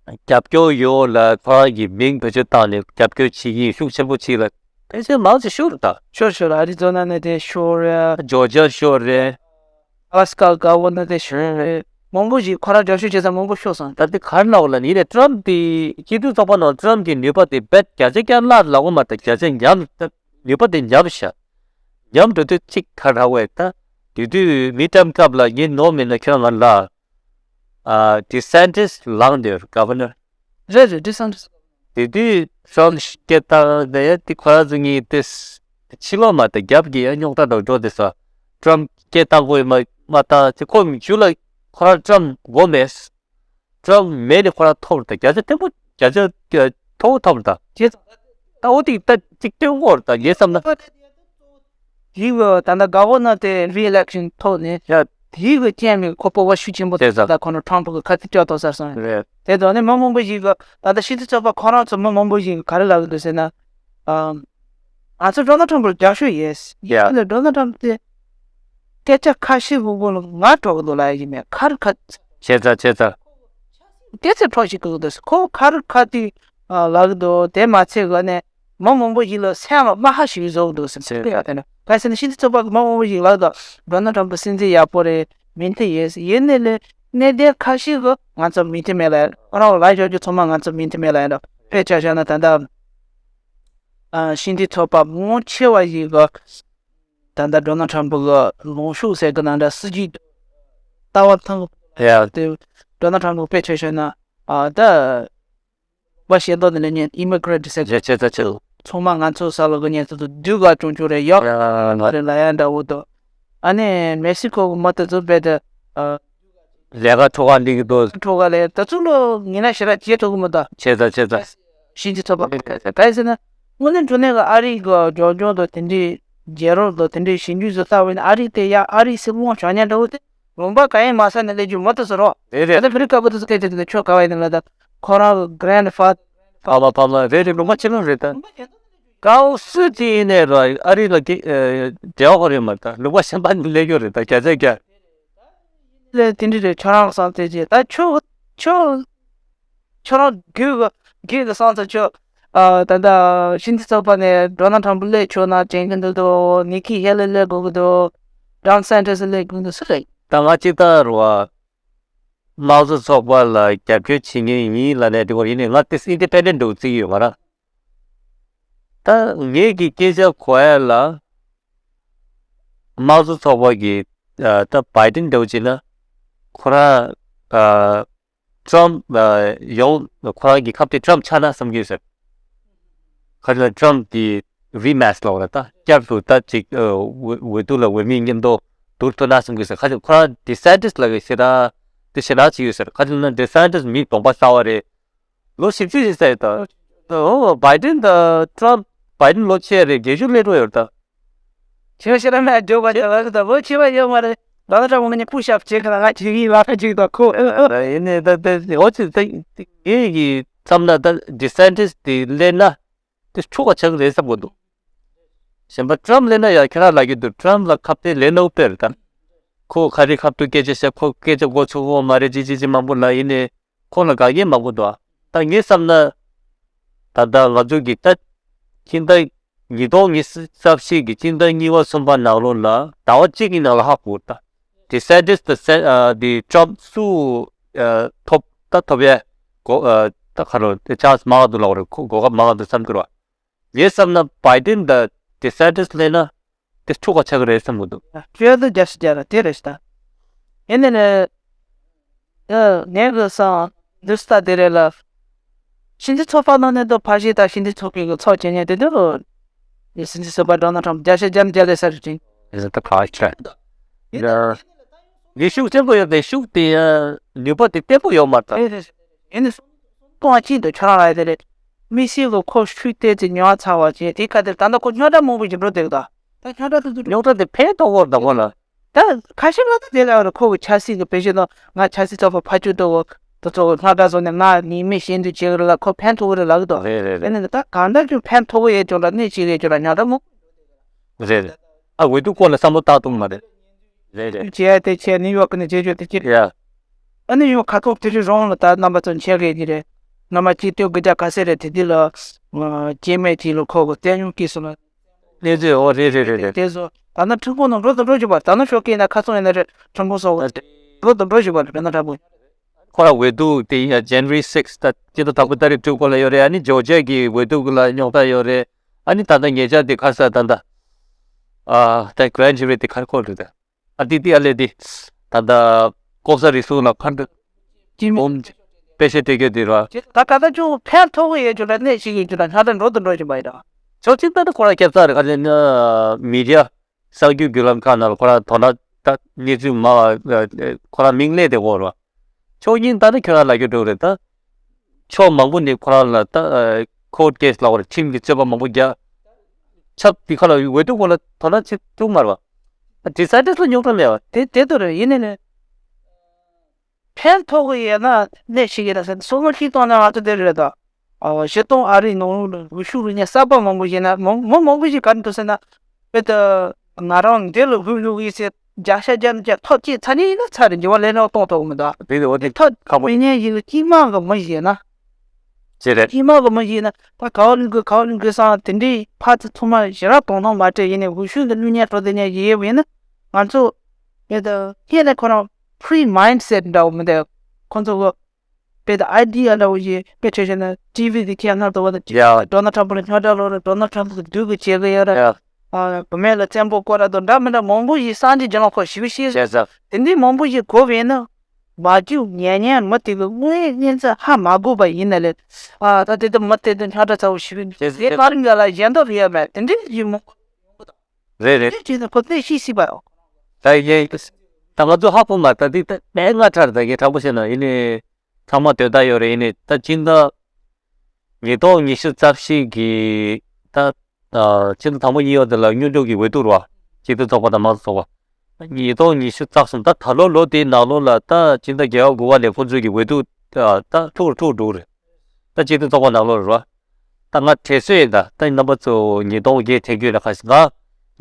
རྒྱབ་སྐྱོར་ཡོད་ལ་ཁོ་རང་གི་མིང་བེད་སྤྱོད་བཏང་ནས་རྒྱབ་སྐྱོར་བྱེད་ཀྱི་ཤུགས་ཆེན་པོ་བྱེད་ལ་ཕལ་ཆེར་མང་ཆེ་ཤོར་ད། ཤོར་ཤོར། ཨ་རི་ཛོ་ན་ནས་དེ་ཤོར་རེད། ཇོར་ཇར་ཤོར་རེད། ཨ་ལ་སི་ཀ་ག་ཝར་ནར་དེ་ཤོར་རེད། མང་པོ་ཞིག་ཁོ་རང་རྒྱབ་སྐྱོར་བྱེད་ས་མང་པོ་ཤོར་སོང་། ད་དེ་གར་ལ་འོ་ལ་ནི་ནས་ཊམ་དེ་སྤྱི་འཐུས་ཚོགས་པ་ནང་ཊམ་གྱི་ནུས་པ་དེ་བེད་བརྒྱ་ཆ་བརྒྱ་ལ་ལ་འོ་མ་ད་བརྒྱ་ཆ་ཉམས་ནུས་པ་དེ་ཉམས་ཤག་ཉམས་འགྲོ་དུས་གཅིག་ཁ་ར་བས་ད། དེ་དུས་མིཌ་ཊརམ་སྐབས་ལ་ངས་ནོར་མེད་ན་ཁྱོད་རང་ང་ལ། ཨ་ཌི་སན་ཊིས་ལངས་འདིར་ག་ཝར་ནར། རེད་རེད། ཌི་སན་ཊིས། དེ་དུས་ཊམ་སྐད་བཏང་ནས་དེ་ཁོ་རང་ཚོ་གཉིས་དེ་ཕྱི་ལོགས་མ་དེ་རྒྱབ་ཀྱི་རྙོག་དྲ་དང་འགྲོ་དེ་ས་ཊམ་སྐད་བཏང་དགོས་མ་མ་བཏང་དེ་ཁོ་མཇུག་ལ་ཁོ་རང་ཊམ་དགོས་མེད། ཊམ་མེད་ནས་ཁོ་རང་ཐོབ་རེད་ད། བརྒྱ་ཆ་བརྟན་པོ་བརྒྱ་ཆ་མཐོ་བོ་ཐོབ་རེད་ད། ད་འོ་དེ་ད་གཅིག་སྟོན་དགོས་རེད་ད་ངས་བསམ་ན། ཡིག་ད་ལྟ་ག་ཝར་ནར་དེ་རི་ཨི་ལེག་ཤན་ཐོབ་ནས་ཡ། དེའི་གི་རྐྱེན་ནས་ཁོ་སྤོབས་པ་ཤུགས་ཆེན་པོ་དེ་ད་ཁོ་ན་ཊམ་ཕུ་གི་ཁ་ཐུག་བཅག་ཐུབ་ས་སོང་རེད། དེ་དོན་ནས་མི་མང་པོ་ཞིག་གི་ད་ལྟ་སྤྱི་འཐུས་ཚོགས་པ་ཁོ་རང་ཚོ་མི་མང་པོ་ཞིག་གི་ག་རེ་ལབ་གི་འདུག་ཟེར་ན། ཨ། ང་ཚོ་ཌོ་ནལ་ཊམ་ཕུ་ལ་རྒྱབ་སྐྱོར་ཡོད། ཡ། ཡིན་ནའི་ཌོ་ནལ་ཊམ་ཕུ་དེ་སྐད་ཆ་ཁ་ཤས་གི་སྒང་ལ་ང་འགྲོ་གི་འདུག་ལབ་ཡ་ཡིན་མེད་ཁ་རི་ཁ། བྱས་ཙང་བྱས་ཙང་། སྐད་ཆ་འཕྲོ་ཞིག་གི་འདུག་ཁོ་ཁ་རི་ཁ་ཐུག་ལབ་གི་འདུག་དེ་མ་ཚད་གི་ནས། མི་མང་པོ་ཞིག་ལ་སེམས་ལ་རྨ་ཁ་ཞིག་བཟོ་གི་འདུག་ཟེར་ཟེར་ཡ་དེ་ནི་གལ་སྲིད་ནི་སྤྱི་འཐུས་ཚོགས་པ་གི་མི་མང་པོ་ཞིག་ལ་ད་ཌོ་ནལ་ཊམ་ཕུ་སྲིད་འཛིན་ཡག་པོ་རེད་མིན་ཐེ་ཡོད་ཡིན་ནི་ལས་གནད་དོན་ཁ་ཤས་གི་ང་ཚོ་མིན་ཐེ་མེད་ལ་ཡ་རང་ལ་ཞོག་རྒྱུ་ཚང་མ་ང་ཚོ་མིན་ཐེ་མེད་ལ་ཡ་འདྲ་དཔེ་ཆ་བཞག་ན་ད་ལྟ་ཨ་སྤྱི་འཐུས་ཚོགས་པ་མང་ཆེ་བ་ཞིག་གི་ད་ལྟ་ཌོ་ནལ་ཊམ་ཕུ་གི་ལངས་ཕྱོགས་ཟེར་གི་ན་འདྲ་སྲིད་ཇུས་ལྟ་བ་ཐང་ཡ་དེ་ཌོ་ནལ་ཊམ་ཕུ་དཔེ་ཆ་བཞག་ན་ཨ་ད། པ་ཤེས་མདོག་དེ་ལས་ཉན་ཨི་མི་གྷི་རེན་ཊི་ཟེར་རེད་ཆེ་ཚ་ཆེ། ཚང་མ་ང་ཚོ་ས་ལོ་གི་ཉན་ཚོ་དུ་དུས་ག་ཅུང་ཅུང་རེད་ཡོག་ང་རེ་ལ་ཡ་འདྲ་བོ་དོ། ཨ་ནི་མེག་སི་ཀོ་གི་མི་དེ་ཚོ་བས་དེ། ལས་ཀ་ཁྲོ་ག་འདི་གི་དོ། ཁྲོ་ག་ལས་ད་ཚུ་ལོ་ངི་ན་ཞེ་ར་བྱེད་ཐུབ་གི་མི་དོ། ཆེ་ཚ་ཆེ་ཚ། ཤིན་ཅི་ཚོ་པ་ག་ཡི་ཟེར་ན། དངོས་གནས་དྲང་གནས་གི་ཨ་རི་གི་ལྗོངས་ལྗོངས་དོ་དེ་འདྲའི་རྒྱལ་རབས་དོ་དེ་འདྲའི་ཞིབ་འཇུག་བཟོ་ལྟ་བས་ན་ཨ་རི་དེ་ཡ་ཨ་རི་སྲིད་དབང་བྱང་ཉན་འདྲ་བོ་དེ། ལུང་པ་ག་ཡིན་མ་ས་ནས་ལས་རྒྱུ་མ་ཏོ་ཟེར་རོ། རེད་རེད། ད་ལྟ་མི་རིགས་དཀར་པོ་དེ་ཚོ་སྐད་ཆ་དེ་ཚོ་ཁྱོད་ག་བ་ཡིན་ན་ལ་ད་ཁོ་རང་གི་གྷ་རན་ཌི་ཕ་ཕ་མ་ཕ་མ་རེད་རེད། ལུང་པ་ཆེ་ལོ་རེད་ད། གང་སུ་དེ་ཡིན་ནས་རོ་ཨ་རི་ལ་གི་འབྲེལ་བ་ཁོ་རེད་མ་ད་ལུང་པ་གཞན་པ་ནས་ལས་རྒྱུ་རེད་ད་བརྒྱ་ཆ་བརྒྱ། ལས་དེ་འདྲ་རེད་ཁྱོད་རང་གི་བསམ་ཚུལ་ཅི་ད་ཁྱོད་ཁྱོད། ཁྱོད་རང་རྒྱུད་ཀྱི་རྒྱུད་ཀྱི་སང་ཚ་ཁྱོད། ཨ་ད་ལྟ་ཕྱི་འཐུས་ཚོགས་པ་ནས་ཌོ་ནལ་ཊམ་ཕུ་སླེབས་ཆོག་ན་དྲན་གྱི་འདུག་དོ། ནི་ཁི་ཧེ་ལི་སླེབས་དགོས་ཀྱི་འདུག་ཌོན་སན་ཊོ་སི་སླེབས་དགོས་ཀྱི་འདུག་སུ་རེད། ད་ང་གཅིག་ལྟ་རུ་བ། དམངས་གཙོ་ཚོགས་པ་ལ་རྒྱབ་སྐྱོར་བྱེད་མཁན་ཡིན་ལབ་ནས་དེ་བར་ཡིན་ནའི་ང་ཏིས་ཨིན་ཌི་པེན་ཌེན་ཊི་འདྲ་བོ་བརྩི་གི་ཡོད་ང་རང་། ད་ངེད་ཀྱི་སྐད་ཆ་གོ་ཡ་ལ། དམངས་གཙོ་ཚོགས་པ་གི་ད་བྷའི་ཌེན་འདྲ་བོ་བྱས་ན། ཁོ་རང་ཊམ་ཡོང་ཁོ་རང་གི་ཁ་གཏད་ཊམ་ཆགས་ན་བསམ་གྱི་ཡོད་ཟེར། ཁ་ཅིག་ལ་ཊམ་གི་རི་མེ་ཊི་ལབ་ར་ད་བསྐྱར་དུ་ད་ཅིག་འོས་འོས་བསྡུ་ལ་འོས་མི་མཉམ་དུ་བསྡུར་ཐུབ་ན་བསམ་གྱི་ཡོད་ཟེར། ཁ་ཅིག་ཁོ་རང་ཌི་སན་ཊིས་ལབ་ཀྱི་ཞེ་དྲག་དེ་ཞེ་དྲག་བྱེད་ཀྱི་ཡོད་ཟེར། ཁ་ཅིག་ན་ཌི་སན་ཊིས་མི་གདོང་པ་གསར་བ་རེད། ལོ་བཞི་བཅུ་ཞིག་ཟེར་ད། ཨོ་བྷའི་ཌེན་དང་ཊམ་བྷའི་ཌེན་ལོ་ཆེ་རེད། བརྒྱད་ཅུ་སླེབས་འགྲོ་ཡོད་ད། ཁྱེད་ཤེས་ར་མེད་འགྲོ་བ་ཅག་ལ་ད་ལོ་ཆེ་བ་ཡོད་མ་རེད། ལ་ད་ཊམ་ངོ་ནས་པུ་ཤ་ཨབ་བྱེད་གི་ན་ང་ཅིག་ཡིན་ལ་ཁ་ཅིག་ད་ཁོ། ཡིན་ནའི་ད་ད་འོ་ཅིག་ད་ངེད་ཀྱི་བསམ་ན་ད་ཌི་སན་ཊིས་དེ་སླེབས་ན་དེ་འཁྲུག་པ་ཆགས་ཀྱི་རེད་བསམ་གྱི་འདུག་གཞན་པ་ཊམ་སླེབས་ན་ཡང་ཁྱེད་རང་ལབ་ཀྱི་འདུག་ཊམ་ལ་ཁ་གཏད་ལས་ནོ་དཔེ་རེད་ད། ཁོ་ཁ་རི་ཁ་ཐུག་སྐད་ཆ་བཤད། ཁོ་སྐད་ཆ་མགོ་ཚོས་ཁོ་མ་རེད་ཅི་ཅི་ཅི་མང་པོ་ལབ་ཡིན་ནའི། ཁོང་ལ་དགའ་ངེས་མང་པོ་འདུག་ད་ངས་བསམ་ན། ད་ལྟ་ང་ཚོ་གི་ད་སྤྱི་ཟླ་ཉིས་སྟོང་ཉི་ཤུ་རྩ་བཞི་གི་སྤྱི་ཟླ་གཉིས་པ་གསུམ་པ་ནང་ལོགས་ལ་ཟླ་བ་གཅིག་གི་ནང་ལ་ཧ་གོ་ད། ཌི་སན་ཊིས་དང་སན་ཨ་དེ་ཊམ་སུ་ཨ་ཐོབ་ད་ཐོབ་ཡས་གོ་ཨ་ད་ག་རེ་ཆན་སི་མང་འདུག་ལབ་རེད། ཁོ་གོ་སྐབས་མང་འདུག་བསམ་གི་རེད་བ། ངས་བསམ་ན་བྷའི་ཌེན་དང་ཌི་སན་ཊིས་སླེབས་ན། དེ་འཁྲུག་པ་ཆགས་ཀྱི་རེད་བསམ་གྱི་འདུག་བཅོས་ཐབས་རྒྱ་ཆེ་རྒྱ་ར་དེ་རེད་ཤག་ཡིན་ནའི་ནི། ཨ་ངས་གི་སང་འདི་སྟ་དེ་རེད་ལ། ཕྱི་འཐུས་ཚོགས་པ་ནང་ནས་དུ་ཕ་གཞིས་དང་ཕྱི་འཐུས་ཚོགས་པའི་གི་ཚོགས་བྱེད་མཁན་དེ་དུ། ཕྱི་འཐུས་ཚོགས་པ་ཌོ་ནལ་ཊམ་རྒྱ་ཆེ་རྒྱ་རྒྱ་ལས་ས་རེད་ཅིང་། ཟེར་ད་ག་ཆ། ཡ། ལས་ཤུགས་ཆེན་པོ་ཡོད་པའི་ཤུགས་དེ་ཡང་ནུས་པ་དེ་བརྟན་པོ་ཡོད་མ་རེད། རེད་རེད། ཡིན་ནི་སྟོང་གཅིག་ཏུ་ཁྱོད་རང་ལ་དེ་རེད། དམིགས་བསལ་གྱི་ཁོ་ཤུགས་བསྟན་ཏེ་ཉོ་ཚར་བ་བྱས་དེ་ག་དེར་ད་ལྟ་ཁོ་རྙོག་དྲ་མང་པོ་ཞིག་འགྲོ་བསྡད་ཀྱི་འདུག་ད་རྙོག་དྲ་དེ་ཚོ་རྙོག་དྲ་དེ་ཕན་ཐོགས་ཀྱི་རེད་ད་ཁོ་ལ། ད་ཁ་ཤས་ལ་ད་དེ་ལ་རེད། ཁོ་གི་ཆབ་སྲིད་ཀྱི་བེད་སྤྱོད་དང་ང་ཆབ་སྲིད་ཚོགས་པ་ཕར་ཚུར་ལྟ་བུ་དེ་ཚོ་གི་རྙོག་དྲ་བཟོ་ནས་ང་ངའི་མི་ཤེས་འདོད་བྱེད་ཀྱི་རེད་ལ་ཁོ་ཕན་ཐོགས་ཀྱི་རེད་ལབ་ཀྱི་འདུག་རེད་རེད་རེད། ཨ་ནི་ད་གང་ལྟར་ཀྱང་ཕན་ཐོགས་ཀྱི་ཡོད་ཀྱང་ལ་གནས་ཅིག་རེད་ཀྱང་ལ་རྙོག་དྲ་མང་། རེད་རེད། ཨ་འོས་བསྡུ་སྐོར་ལ་བསམ་བློ་བཏང་ཐུབ་མ་རེད། རེད་རེད། བྱས་ཏེ་བྱས་ནིའུ་ཡོག་ནས་བྱེད་ཆོག་དེ་ཅི། ཡ། ཨ་ནི་ཡང་ཁ་ཐོག་དེ་རིང་རོང་ལ་ད་རྣམ་པ་ཚོ་མཇལ་གི་ཡིན་རེད། རྣམ་པ་གཅིག་སྟོན་དགོས་ཀྱང་ག་ཚད་རེད་དེ་འདི་ལ་སྐྱེ་དམན་གཅིག་ལ་ཁོ་གི་བཙན་གཡེམ་སྐྱེས་སོང་ལ། གནས་ཚུལ་འོ་རེད་རེད་རེད་རེད། དེ་ཚོ་ད་ནི་ཁྲིན་ཀོང་ནང་འགྲོ་དང་འགྲོ་བཞིན་པ་ད་ནི་ཤོག་སྐད་ན་ཁ་སང་ཡིན་ན་རེད་ཁྲིན་ཀོང་སོགས་འགྲོ་དང་འགྲོ་བཞིན་པ་རེད་ན་དྲག་པོ། ཁོ་ར་འོས་བསྡུ་དེ་ཡིན་ཡང་January six ད་སྤྱི་ཟླ་དང་པོ་ཏ་རིག་དྲུག་གོ་ལ་ཡོད་རེད། ཨ་ནི་ཇོ་ཇ་གི་འོས་བསྡུ་གི་ལ་རྙོག་དྲ་ཡོད་རེད། ཨ་ནི་ད་ལྟ་ཉེ་ཆར་དེ་ཁ་ས་ད་ལྟ་ཨ་ད་grand jury དེ་ཁར་ཁོ་རེད་ད། ཨ་ཏི་ཏི་ཨ་ལེ་ཏི། ད་ལྟ་ལྐོག་ཟ་རིག་གཞུང་ལ་ཕར་འདྲི། ཅི་མི། འོམ། དཔེ་ཆ་སྤྲད་རྒྱུ་དེ་ར། ད་ད་ལྟ་ཅུང་ཕན་ཐོགས་ཀྱི་ཡོད་རྒྱུ་ལ་གནས་ཤིག་ཡོད་རྒྱུ་ལ་ཉག་ད་འགྲོ་དུ་འགྲོ་བཞིན་པ་ཡིན་ད། ཕྱོགས་གཅིག་ལྟར་དུ་ཁོ་རང་སྐྱབས་ཚ་རེད་ཁ་ཅན་ན་མི་ཌི་ཡ་གསར་འགྱུར་བརྒྱུད་ལམ་ཁག་ནང་ལ་ཁོ་རང་དོ་སྣང་ད་གནས་ཚུལ་མ་བ་ཁོ་རང་མིང་ལས་དེ་འོ་ར། ཕྱོགས་གཉིས་ལྟར་ནི་ཁྱོད་རང་ལ་རྒྱུ་འགྲོ་རེད་ད། ཕྱོགས་མང་པོ་ནས་ཁོ་རང་ལ་ད་court case ལ་བར་ཁྲིམས་ཀྱི་རྩོད་པ་མང་པོ་རྒྱག་ཆབ་དེ་ཁ་ལ་འོས་བསྡུ་སྐོར་ལ་དོ་སྣང་བྱེད་ཐུབ་མ་རེད་བ། ཌི་སེན་ཊི་ལ་རྙོག་དྲ་མེད་བ། དེ་དེ་ལྟར་ཡིན་ནས་ནས། ཕན་ཐོགས་ཀྱི་ཡོད་ན་གནས་ཤིག་ཡིན་ན་ཟེར་སོ་སོ་ཤིག་བཏང་ན་ང་ཚོ་དེ་རེད་ད། ཨ་བ་ཞེ་སྟོང་ཨ་རིའི་ནང་ལོགས་ལ་འོས་ཤོག་རིགས་ཉེ་གསར་པ་མང་པོ་ཡིན་ན་མང་མང་མང་པོ་ཞིག་ག་རེ་འདུག་ཟེར་ན། དཔེ་ད་ང་རང་འདི་ལ་འོས་ཤོག་ཡིན་ཟེར་བརྒྱ་ཆ་བརྒྱ་ནས་བརྒྱ་ཐོབ་ཅེས་ཚ་ནི་ཡིན་ན་ཚ་རེད་འགྱུར་བ་ལས་རོགས་གཏོང་ཐུབ་མི་འདུག་དེ་དེ་འོ་དེ་ཐོབ་ཁག་པོ་ཡིན། ཉན་ཡིན་ལ་དཀྱིལ་མ་གི་མི་ཡིན་ན། ཅེས་རེད། དཀྱིལ་མ་གི་མི་ཡིན་ན་ད་ག་བ་ལུང་གི་ག་བ་ལུང་གི་སང་དེ་འདྲའི་ཕ་ཚི་ཚང་མ་ཞེ་དྲག་དོ་སྣང་མ་སྤྲད་ཡིན་ནས་འོས་ཤོག་གི་བླུག་ཉན་འགྲོ་དེ་ཉན་ཡིན་ཡིན་ན་ང་ཚོ་དཔེ་ད་ཧེ་ལས་ཁོ་རང་free mindset འདྲ་བོ་མི་འདུག་ཁོ་ཚོ་གི་དཔེ་ད་idea འདྲ་བོ་ཞིག་དཔེ་ཆ་བཞག་ན་ཊི་ཝི་གི་ཁྱེད་སྔར་དུ་བ་དང་ཡ། ཌོ་ནལ་ཊམ་ཕུ་ལ་རྙོག་དྲ་ལོག་རེད། ཌོ་ནལ་ཊམ་ཕུ་གི་སྡུག་གི་བྱེད་གི་ཡོད་རེད། ཡ། ཨ་བུད་མེད་ལ་བཙན་པོ་བསྐོ་ར་དང་འདྲ་མི་འདྲ་མང་པོ་ཞིག་གསར་འགྱུར་བརྒྱུད་ལམ་ཁག་ཞིབ་ཞིབ་བྱས་ཙང་དེ་འདྲའི་མང་པོ་ཞིག་གོ་བས་ན་མ་བཅུག་ཉན་ཉན་མི་དེ་གི་དངོས་གནས་ཚེ་ཧ་མ་གོ་བ་ཡིན་ན་ལས་ཨ་ད་དེ་ད་མི་དེ་ད་རྙོག་དྲ་ཚ་བོ་ཞིབ་བྱས་ཙང་དེ་ག་རིང་ག་ལ་གཞན་དག་ཡོད་མེད་དེ་འདྲའི་ཞིག་མང་པོ། རེད་རེད། དེ་བྱས་ན་ཁོ་ཚོས་ཤེས་སྲིད་པ་ཡོད། ད་ཡིན། ད་ང་ཚོ་ཧ་གོ་མ་ད་དེ་ད་གནས་ལྔ་ཁྲར་ད་ངས་དྲང་པོ་བཤད་ན་ཡིན་ནི་ཚང་མ་དོན་དག་ཡོད་རེད། ཡིན་ནི་ད་སྤྱི་ཟླ་ཉིས་སྟོང་ཉི་ཤུ་རྩ་བཞི་གི་ད་སྤྱི་ཟླ་དང་པོ་གཉིས་ཡོད་དེ་ལ་སྔོན་འཇུག་གི་འོས་བསྡུ་རེད་བ། སྤྱི་འཐུས་ཚོགས་པ་དང་མང་གཙོ་ཚོགས་པ། ཉིས་སྟོང་ཉི་ཤུ་རྩ་གསུམ་ད་ད་ལོ་ལོ་དེའི་ནང་ལོགས་ལ་ད་སྤྱི་ཟླ་བརྒྱད་པ་དགུ་པ་ནས་ཁོང་ཚོའི་གི་འོས་བསྡུ་ད་ཐུག་ཐུག་འགྲོ་གི་རེད། ད་སྤྱི་འཐུས་ཚོགས་པ་ནང་ལོགས་རེད་བ། ད་ང་དྲན་གསོ་ཡིན་ད། ད་རྣམ་པ་ཚོ་ཉིས་སྟོང་བརྒྱད་དེང་དུས་ལ་ཁ་ཤས་ང་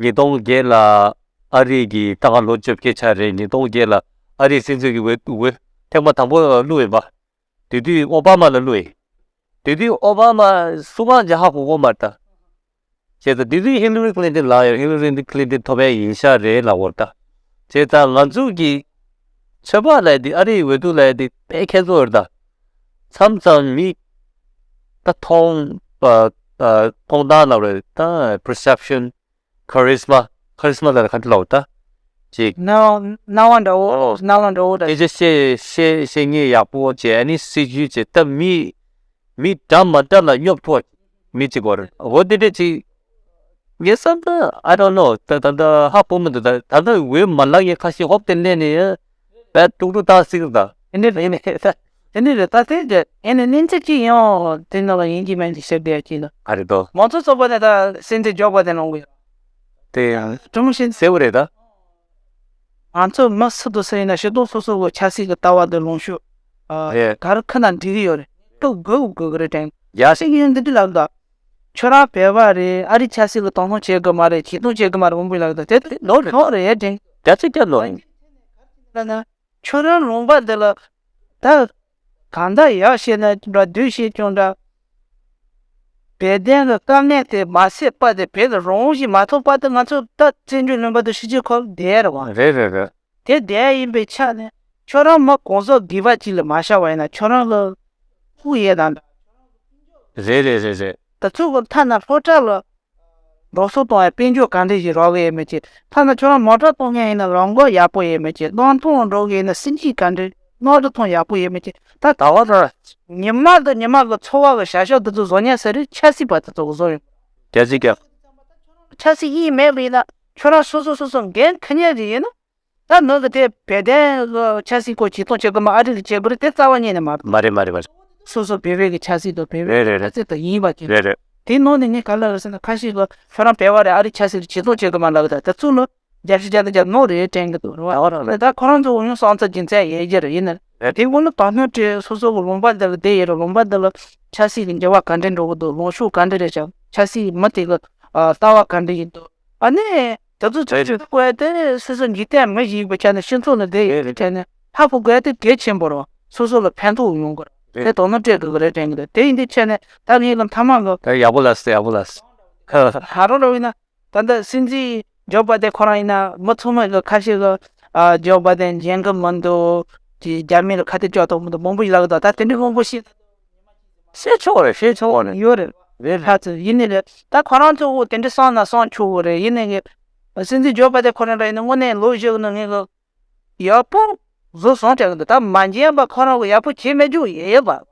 ཉིས་སྟོང་བརྒྱད་ལ་ཨ་རི་གི་ད་ང་ལོ་བཅོ་བརྒྱད་ཆགས་རེད། ཉིས་སྟོང་བརྒྱད་ལ་ཨ་རིའི་སྲིད་འཛིན་གྱི་འོས་འོས་ཐེངས་མ་དང་པོ་བླུགས་ཡིན་པ། དེ་དུས་ཨོ་བྷ་མ་ལ་བླུགས་ཡིན། དེ་དུས་ཨོ་བྷ་མ་སུ་གང་ཅིག་ཧ་གོ་གོ་མ་རེད་ད། བྱས་ཙང་དེ་དུས་ཧི་ལི་རི་ཀི་ལིན་ཏིན་ལངས་ཡོད། ཧི་ལི་རི་ཀི་ལིན་ཏིན་ཐོབ་ཡས་ཡིན་ཤག་རེད་ལབ་ཡོད་ད། བྱས་ཙང་ང་ཚོ་གི་ཚོད་དཔག་ལབ་ཡས་དེ་ཨ་རིའི་འོས་བསྡུ་ལབ་ཡས་དེ་དཔེ་ཁྱད་མཚར་ཡོད་ད། མཚམས་མཚམས་མི་ད་མཐོང་ཨ་ཨ་མཐོང་སྟངས་ལབ་རེད་ད། perception, charisma, charisma ལབ་ན་ག་འདྲ་ལབ་ད། ཅིག་སྣང་སྣང་བ་འདྲ་བོ་སྣང་བ་འདྲ་བོ་འདྲ། སྐད་ཆ་བཤད་བཤད་བཤད་མཁན་ཡག་པོ་བྱས། ཨ་ནི་སྲིད་ཇུས་བྱས་ད་མི་མི་འདྲ་མ་འདྲ་ལ་སྙོབ་ཐུབ་པ་མི་གཅིག་པོ་རེད། འོ་དེ་འདྲ་ཅིག་ངས་བསམ་ན་I don't know ད་ད་ད་ཧ་གོ་མི་འདུག་ད་ད་ད་འོས་མ་ལངས་མཁན་ཁ་ཤས་ཧོབ་སྟེ་སླེབས་ནས་ཡང་བས་ཏུག་ཏུག་བཏང་སྲིད་ཀྱི་རེད་ད། ཨེ་འདྲ་རེད། ཨེ་འདྲ་རེད། ད་དེ་འདྲ་ཨེ་ནི་གནས་ཚུལ་གཅིག་ཡང་དེ་ནང་ལ་ཡིན་གཅིག་མིན་གཅིག་བཤད་བསྡད་ཀྱི་ན། ཨ་རེད་དོ། མང་གཙོ་ཚོགས་པ་ནས་ད་སྲིད་འཛིན་ཇོ་བྷའི་ཌེན་ལངས་གི་ཡོད། དེ་ཡང་ཀྲུང་ཤིན་གསལ་བོ་རེད་ད། ང་ཚོ་མི་སུ་དང་སུ་ཡིན་ན་སྤྱི་དོན་སོ་སོ་གི་ཆབ་སྲིད་ཀྱི་ལྟ་བ་དང་ལངས་ཕྱོགས་ཨ་ཡེ། ག་རེ་ཁ་ན་འགྲིག་གི་ཡོད་རེད། ཏོ་དགོས་དགོས་གི་རེད་དྲན། ཡ་ཤེས་ཀྱི་ཡོད་འདི་འདྲ་ལབ་འདུག་ཁྱོད་རང་བོད་པ་རེད། ཨ་རི་ཆབ་སྲིད་ལ་དོ་སྣང་བྱེད་དགོས་མ་རེད། ཆེ་མཐོང་བྱེད་དགོས་མ་རེད། འོན་པོ་ལབ་འདུག་དེ་དེ་ལོ་རེད། ལོ་རེད་དྲན། རྒྱ་ཆེ་རྒྱ་ལོ་རེད། ལབ་ན་ཁྱོད་རང་ལུང་པ་འདི་ལ་ད་གང་ལྟར་ཡག་བཤད་ན་འདྲ་སྡུག་བཤད་ཀྱང་འདྲ། བོད་དོན་གྱི་དཀའ་ངལ་དེ་མ་སེལ་བར་དུ་བོད་ལ་རང་དབང་ཞིག་མ་ཐོབ་བར་དུ་ང་ཚོ་ད་བཙན་བྱོལ་ལུང་པ་དུ་ཕྱི་རྒྱལ་ཁབ་བསྡད་རེད་བ། རེད་རེད་རེད། དེ་བསྡད་ཡིན་པའི་ཆ་ནས་ཁྱོད་རང་མི་གང་ཟག་སྒེར་པ་གཅིག་ལ་མ་བཞག་པ་ཡིན་ན་ཁྱོད་རང་ལ་ཕུགས་ཡས་དང་འདྲ། རེད་རེད་རེད་རེད། ད་ཚོད་ཀྱི་མཐའ་ན་སློབ་གྲྭ་ལ་འགྲོ་སོང་གཏོང་ཡ་དཔལ་འབྱོར་ག་འདྲ་ཞིག་རག་གི་ཡོད་མེད་ཅེས། ཐ་ན་ཁྱོད་རང་མོ་ཊ་གཏོང་མཁན་ཡིན་ན་རང་འགོ་ཡག་པོ་ཡོད་མེད་ཅེས། གླང་ཐང་འགྲོ་གི་ཡིན་ན་སེམས་ཤུགས་ག་འདྲ་གནམ་གྲུ་ཐང་ཡག་པོ་ཡོད་མེད་ཅེས། ད་ད་བ་ད་ཉི་མ་དང་ཉི་མ་གི་འཚོ་བ་གི་བྱ་གཞག་དེ་ཚོ་བཟོ་ཉན་ས་རེད། ཆབ་སྲིད་པ་དེ་ཚོ་གི་བཟོ་ཡོང་། རྒྱ་ཆེ་རྒྱ། ཆབ་སྲིད་ཡིན་མེད་པ་ཡིན་ན་ ཁྱོད་རང་སོ་སོ་སོ་སོ་འགན་འཁུར་མཁན་ཞིག་ཡིན་ན། ད་ནང་གི་དེ་བོད་དོན་གི་ཆབ་སྲིད་སྐོར་ཇུས་གཏོང་བྱེད་དགོས་མ། ཨ་རི་ལ་བྱེད་དགོས་རེད། དེ་རྩ་བ་ཉིད་ནས་མ་རེད། མ་རེད་མ་རེད་མ་རེད། སོ་སོ་བོད་པའི་གི་ཆབ་སྲིད་དང་བོད་པའི་རེད་རེད། ཆབ་སྲིད་དང་ཡིན་པ་ཅིག་རེད་རེད། དེའི་ནང་ནས་ངས་ག་ལབ་རེད་ཟེར་ན། ཁ་ཤས་ཀྱིས་ཁྱོད་རང་བོད་པ་རེད། ཨ་རི་ཆབ་སྲིད་ལ་ཇུས་གཏོང་བྱེད་དགོས་མ་ལབ་ད། དེ་ཚོ་ལ་བརྒྱ་ཆ་བརྒྱ་དང་བརྒྱ་ནོར་རེད་དྲན་གི་འདུག་རེད་བ། ད་ཁོ་རང་ཚོ་འོས་ཤོག་སོང་ཙང་རྒྱུ་མཚན་ཡོད་རྒྱུ་རེད། ཡིན་ན་རེད། དེ་དངོས་གནས་དོན་དངོས་སོ་སོ་གི་ལུང་པ་འདི་ལ་བསྡད་ཡོད་རེད། ལུང་པ་འདི་ལ་ཆབ་སྲིད་ཀྱི་འགྱུར་བ་ག་འདྲ་འགྲོ་གི་འདུག་ལངས་ཕྱོགས་ག་འདྲ་རེད་བྱ། ཆབ་སྲིད་མི་དེ་གི་ལྟ་བ་ག་འདྲ་ཡིན་འདུག་ཨ་ནི་དེ་ཚོ་ཚོད་ཚོད་དགོས་དེ་སོ་སོ་འཇིག་རྟེན་མི་ཞིག་པའི་ཆ་ནས་སྤྱི་ཚོགས་ལ་བསྡད་ཡོད་པའི་ཆ་ནས་ཧ་གོ་དགོས་དེ་གལ་ཆེན་པོ་རེད། སོ་སོ་ལ་ཕན་ཐོགས་ཡོང་གི་རེད། དེ་དོ་སྣང་སྤྲད་དགོས་ཀྱི་རེད་དྲན་གྱི་འདུག་དེ་ཡིན་དུས་ཆ་ནས་ད་ངས་ལ་མཐའ་མ་གི་ད་ཡག་པོ་ལ་སེ་ཡག་པོ་ལ་སེ། ཧ་རོ་རོ་ཡིན་ན། ད་ལྟ་སྲིད་འཛིན་ཇོ་བྷ་དན་ཁོ་རང་ཡིན་ན། མི་ཚང་མ་གི་ཁ་ཤས་ཀྱིས་ཨ་ཇོ་བྷ་དན་འཇོན་གི་མི་འདུག་ཅེས་རྒྱ་མི་ལ་ཁ་གཏད་གཅོག་ཐུབ་མི་འདུག་མང་པོ་ཞིག་ལབ་གི་འདུག་ད་དེ་འདྲའི་དངོས་པོ་ཤེས། བཤད་ཆོག་རེད། བཤད་ཆོག་རེད། ཡོད་རེད། རེད། ལྷ་ཚོ་ཡིན་ནི་རེད། ད་ཁོ་རང་ཚོ་འོ་དེ་འདྲ་བསམ་ན་བསམ་ཆོག་གི་རེད། ཡིན་ནི་གི་སྲིད་འཛིན་ཇོ་བྷ་དན་ཁོ་རང་འདྲ་ཡིན་ན་དངོས་གནས་ལོ་བཞི་གི་ནང་ངས་གི་ཡག་པོ་བཟོ་སོང་དྲན་གི་འདུག་ད་མ་འཇོན་པ་ཁོ་རང་གི་ཡག་པོ་བྱེད་མེད་རྒྱུ་ཡོད་ཡོད་པ།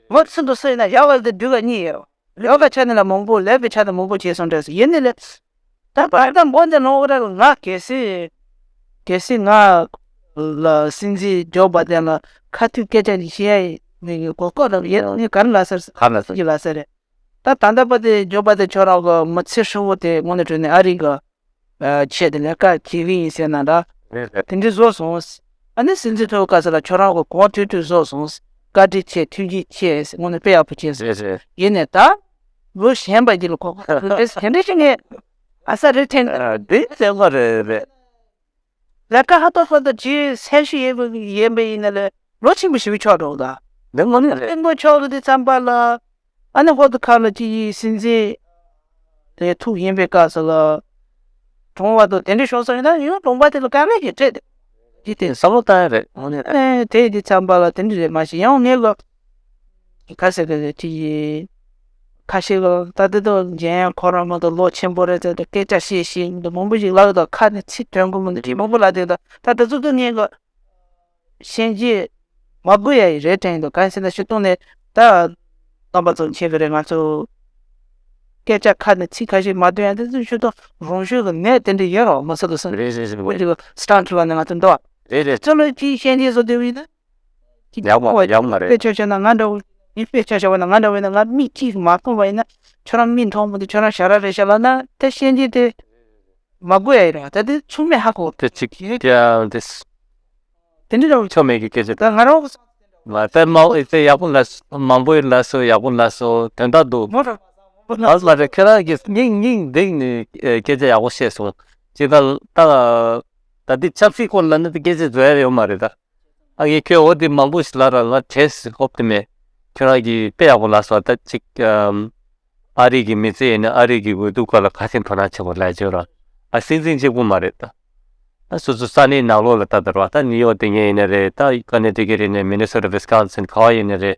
མི་ཚུན་དུ་སུ་ཡིན་ན་ཡག་པ་དེ་སྡུག་ག་གཉིས་ཡོད། ལས་ཀ་ཆ་ནས་ལ་མང་པོ། ལས་པའི་ཆ་ནས་མང་པོ་བྱས་སོང་འདྲ་སོང་། ཡིན་ནི་ལས། ད་བར་ད་མགོ་འདི་ལོང་བ་ར་ང་གལ་སྲིད། གལ་སྲིད་ང་ལ་སྲིད་འཛིན་ཇོ་བྷ་དན་ལ་ཁ་ཐུག་སྐད་ཆ་ཞིག་བཤད་ཡ་ནི་གོ་སྐབས་རག་ཡིན་ན་ངས་ག་རེ་ལབ་ས་རེད། ག་རེ་ལབ་ས་རེད། ཅི་ལབ་ས་རེད། ད་ད་ལྟ་བར་དེ་ཇོ་བྷ་དན་ཁྱོད་རང་གི་མི་ཚེ་ཧྲིལ་བོ་དེ་དངོས་གནས་དྲང་གནས་ཨ་རི་གི་ཆེད་དུ་ལས་ཀ་བྱེད་ཀྱི་ཡིན་ཟེར་ན་འདྲ། རེད་རེད། དེ་འདྲ་བཟོ་སོང་། ཨ་ནི་སྲིད་འཛིན་ཐོག་སྐབས་སུ་ལ་ཁྱོད་རང་གི་གོང་ཐོས་ཐོས་བཟོ་སོང་། བཀའ་དྲིན་ཆེ། ཐུགས་རྗེ་ཆེ། དངོས་གནས་དཔེ་ཡག་པོ་བྱས་སོང་། རེད་རེད། ཡིན་ནས་ད་ལོ་གཞོན་པ་འདི་ལ་གོ་སྐབས་དེ་འདྲ་ཞིག་ངས་ཨ་ས་རེད་དྲན། ཨ་འདི་ཟེར་བ་རེད་རེད། ལས་ཀ་ཧ་ཏོ་ཧ་ཏོ་བྱེད་སེམས་ཤུགས་ཡོད་པ་ཡིན་པ་ཡིན་ན་ལས་ལོ་ཆེན་པོ་ཞིག་ཆགས་འགྲོ་གི་འདུག་འདི་དངོས་གནས་རེད། ཆེན་པོ་ཆགས་ཀྱི་དུས་ཙམ་པ་ལ། ཨ་ནི་ཧོ་དུ་ཁ་ལ་ཅི་ཡི་སྲིད་འཛིན་ལས་ཐུག་ཡིན་པའི་སྐབས་སུ་ལ། གྲོངས་བ་དང་དེ་འདྲ་བྱུང་སོང་ཡིན་ན་ཡང་གྲོངས་པ་དེ་ལ་དཀའ་ངལ་ཞིག་འཕྲད་དེ། ཅི་སྟེ་བསམ་བློ་བཏང་ཡ་རེད་དངོས་གནས་རེད། ཨེ་དེ་དུས་ཙམ་པ་ལ་དེ་འདྲ་རེད་མ་གཞི་ཡང་ངས་ལ། ཁ་ཟེར་གི་ཅི་ཡི། ཁ་ཤས་ལ་ད་དེ་དང་འཇན་ཡང་ཁོ་རང་མ་གཏོགས་ལོ་ཆེན་པོ་རེད་ཟེར་ཏེ་སྐད་ཆ་བཤད་བཤད་མི་འདུག་མང་པོ་ཞིག་ལབ་དང་ཁ་ནས་ཚིག་དོན་གོ་མི་འདུག་ཅི་མང་པོ་ལབ་དེ་དང་ད་དེ་ཚོ་དུ་ངས་གི་ཤན་འབྱེད་མ་དགོས་ཡ་ཡི་རེད་དྲན་འདུག་གང་ཟེར་ན་ཕྱི་ཐོག་ནས་ད་རྣམ་པ་ཚོ་མཁྱེན་གི་རེད། ང་ཚོ་སྐད་ཆ་ཁ་ནས་ཚིག་ཁ་ཤས་མ་འདོན་ཡ་དེ་ཚོ་ཕྱི་ཐོག་རང་ཤུགས་ཀྱི་ནད་དེ་འདྲ་ཡོད་རོགས་མ་ཟེར་དུ་སོང་རེད་རེད་རེད། ཅིག་སི་ཊན་ཊི་ལ་ནས་ང་ཚོ་འདུག་རེད་རེད། ཚོ་ལ་ཅིག་ཤན་འབྱེད་བཟོ་དེ་བས་ན། ཡག་མ་ཡག་མ་རེད། དཔེ་ཆ་བཞག་ན་ང་འདྲ་བོ། ངས་དཔེ་ཆ་བཞག་པ་ན་ང་འདྲ་བོ་ཡིན་ན་ང་མིག་གཅིག་མ་མཐོང་བ་ཡིན་ན་ཁྱོད་རང་མིག་མཐོང་མི་འདུག་ཁྱོད་རང་ཞ་ར་རེད་ཤག་ལབ་ན་དེ་ཤན་འབྱེད་དེ་མ་དགོས་ཡ་ཡིན་ར། ད་དེ་ཚང་མས་ཧ་གོ། དེ་གཅིག་ཡ་དེ་དེ་འདྲ་འདྲ་བོ་ཆོ་མེད་ཀྱི་སྐད་ཆ། ད་ང་རང་གི་ང་དཔེ་མང་དཔེ་ཡག་པོ་ལབ་མང་པོ་ལབ་སོང་། ཡག་པོ་ལབ་སོང་། དོན་དག་འདུག་མོ་ར་མོ་ལ་ལ་རེད། ཁྱེད་རང་གིས་སྙིང་སྙིང་གཏིང་ནས་སྐད་ཆ་ཡག་པོ་བཤད་སོང་། ཅི་ད་ད་ད་འདི་ཆབ་སྲིད་སྐོར་ལ་ནི་སྐད་ཆ་བཟོ་ཡ་ཡོད་མ་རེད་ད། ཨ་ངས་ཁྱོད་འོ་དེ་མང་པོ་ཞིག་ལབ་ར་ང་བྲེལ་སི་ཧོབ་དེ་མེད། ཁྱོད་རང་གིས་དཔེ་ཡག་པོ་ལབ་སོང་། ད་ཅིག་ཨམ། ཨ་རི་གི་མི་ཚེ་ཡིན་ན་ཨ་རི་གི་འོས་བསྡུ་སྐོར་ལ་ག་ཚོད་དོ་སྣང་བྱེད་པ་ལབ་བྱོས་ར། ཨ་སྲིད་འཛིན་གཅིག་པུ་མ་རེད་ད། ཨ་སོ་སོ་ས་གནས་ནང་ལོགས་ལ་ད་ད་ར་ད་ནིའུ་ཡོག་དེ་ངས་ཡིན་ན་རེད། ད་ཀ་ནེ་ཊི་ཀེཊ་ཡིན་ན་མི་ནི་སོ་ཊ་ཝི་སི་ཀོན་སིན་ག་བ་ཡིན་ན་རེད།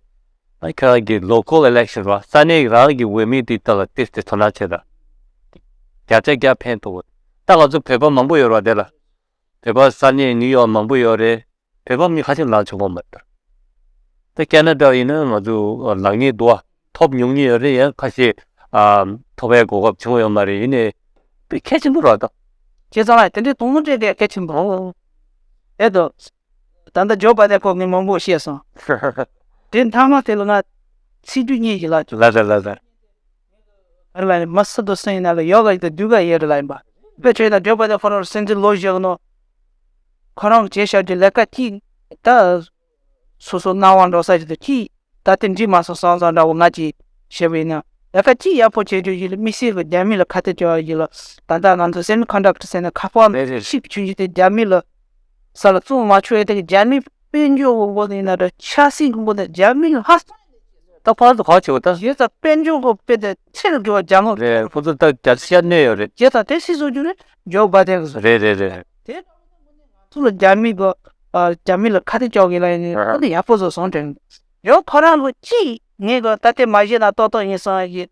ཨ་ཁྱོད་རང་གི་ལོ་ཀལ་ཨི་ལེག་ཤན་ར་ས་གནས་རང་གི་འོས་མི་དེ་ད་ལ་ཏིས་ཏིས་དོ་སྣང་བྱེད་ད། བརྒྱ་ཆ་བརྒྱ་ཕན་ཐོགས། ད་ང་ཚོ་བོད་པ་མང་པོ་ཡོད་ར་དེ་ལ། བོད་པ་ས་གནས་ནིའུ་ཡོག་མང་པོ་ཡོད་རེད། བོད་པ་མི་ཁ་ཤས་ལངས་ཆོག་གི་མ་རེད། ད་ཁེ་ན་ཌ་ཡིན་ན་ང་ཚོ་ལངས་མཁན་འདུག་ཨ། ཐོབ་མྱོང་མཁན་ཡོད་རེད། ཡང་ཁ་ཤས་ཨ་ཐོབ་པའི་གོ་སྐབས་བྱུང་ཡོད་མ་རེད། ཡིན་ནའི་དཔེ་གལ་ཆེན་པོ་རེད་ད། བྱས་ཙང་ལ་དེ་འདྲའི་དོགས་སློང་སྤྲད་དེ་གལ་ཆེན་པོ་རེད་དོ། ད་ལྟ་ཇོ་བྷ་དན་སྐོར་ངས་མང་པོ་བཤད་སོང་། དེ་མཐའ་མ་དེ་ལ་ང་ཚིག་འབྲུ་གཉིས་ཤིག་ལབ་ཆོག་ལ་ལ་ལ་ལ། ཨ་ལ་མ་སུ་དུ་སུ་ཡིན་ན་ལ་ཡོ་ག་ཡི་དུ་དུ་ག་ཡེ་རུ་ལ་ཡིན་པ། དཔེ་ཆོས་ན་ཇོ་བྷ་དན་ཁོ་རང་སྲིད་འཛིན་ལོ་བཞི་གི་ནང་ཁོ་རང་གི་བྱས་བཞག་རྒྱུ་ལས་ཀ་གཅིག་ད་སོ་སོ་སྣང་བ་འགྲོ་ས་ཞིག་ཏུ་གཅིག་ད་དེ་འགྲིག་མ་སོང་བསམ་བསམ་འདྲ་བོ་ང་ཅིག་བྱས་པ་ཡིན་ན་ལས་ཀ་གཅིག་ཡག་པོ་བྱེད་རྒྱུ་ཞིག་ལ་དམིགས་བསལ་གྱི་རྒྱ་མི་ལ་ཁ་གཏད་གཅོག་ཡ་ཞིག་ལ་ད་ལྟ་ང་ཚོ་སེ་མི་ཁོན་ཌག་ཊར་ཟེར་ན་ཁ་པར་རེད་རེད། ཤིབ་བྱུང་རྒྱུ་དེ་རྒྱ་མི་ལ་ས་ལ་བཙོང་མ་ཆོག་ཡ་དེ་གི་རྒྱ་མི་དཔལ་འབྱོར་གྱི་སྒོ་ནས་ཡིན་ན་འདྲ་ཆབ་སྲིད་ཀྱི་སྒོ་ནས་རྒྱ་མི་ལ་ཧ་ད་ཕར་དུ་ག་བྱེད་དགོས་ད། བྱས་ཙང་དཔལ་འབྱོར་གྱི་དཔེ་དེ་ཚེ་ལ་དགེ་བ་རྒྱ་ནག་རེད། ཁོ་ཚོ་ད་རྒྱ་ཆེ་ཤ་གནས་ཡོད་རེད། བྱས་ཙང་དེ་སྲིད་བཟོ་རྒྱུ་རེད་ཇོ་བྷ་དན་གྱི་བཟོ། རེད་རེད་རེད། དེ་ཚོ་ལ་རྒྱ་མི་གི་ཨ་རྒྱ་མི་ལ་ཁ་གཏད་གཅོག་གི་ལ་ཡིན་ཨ་ཁོ་ཚོ་ཡག་པོ་བཟོ་སོང་དྲན། ཡང་ཁོ་རང་གི་ཅིག་ངས་གི་ད་ལྟའི་མ་བཤད་ན་ཏོག་ཏོག་ཡིན་སོང་ཡིན།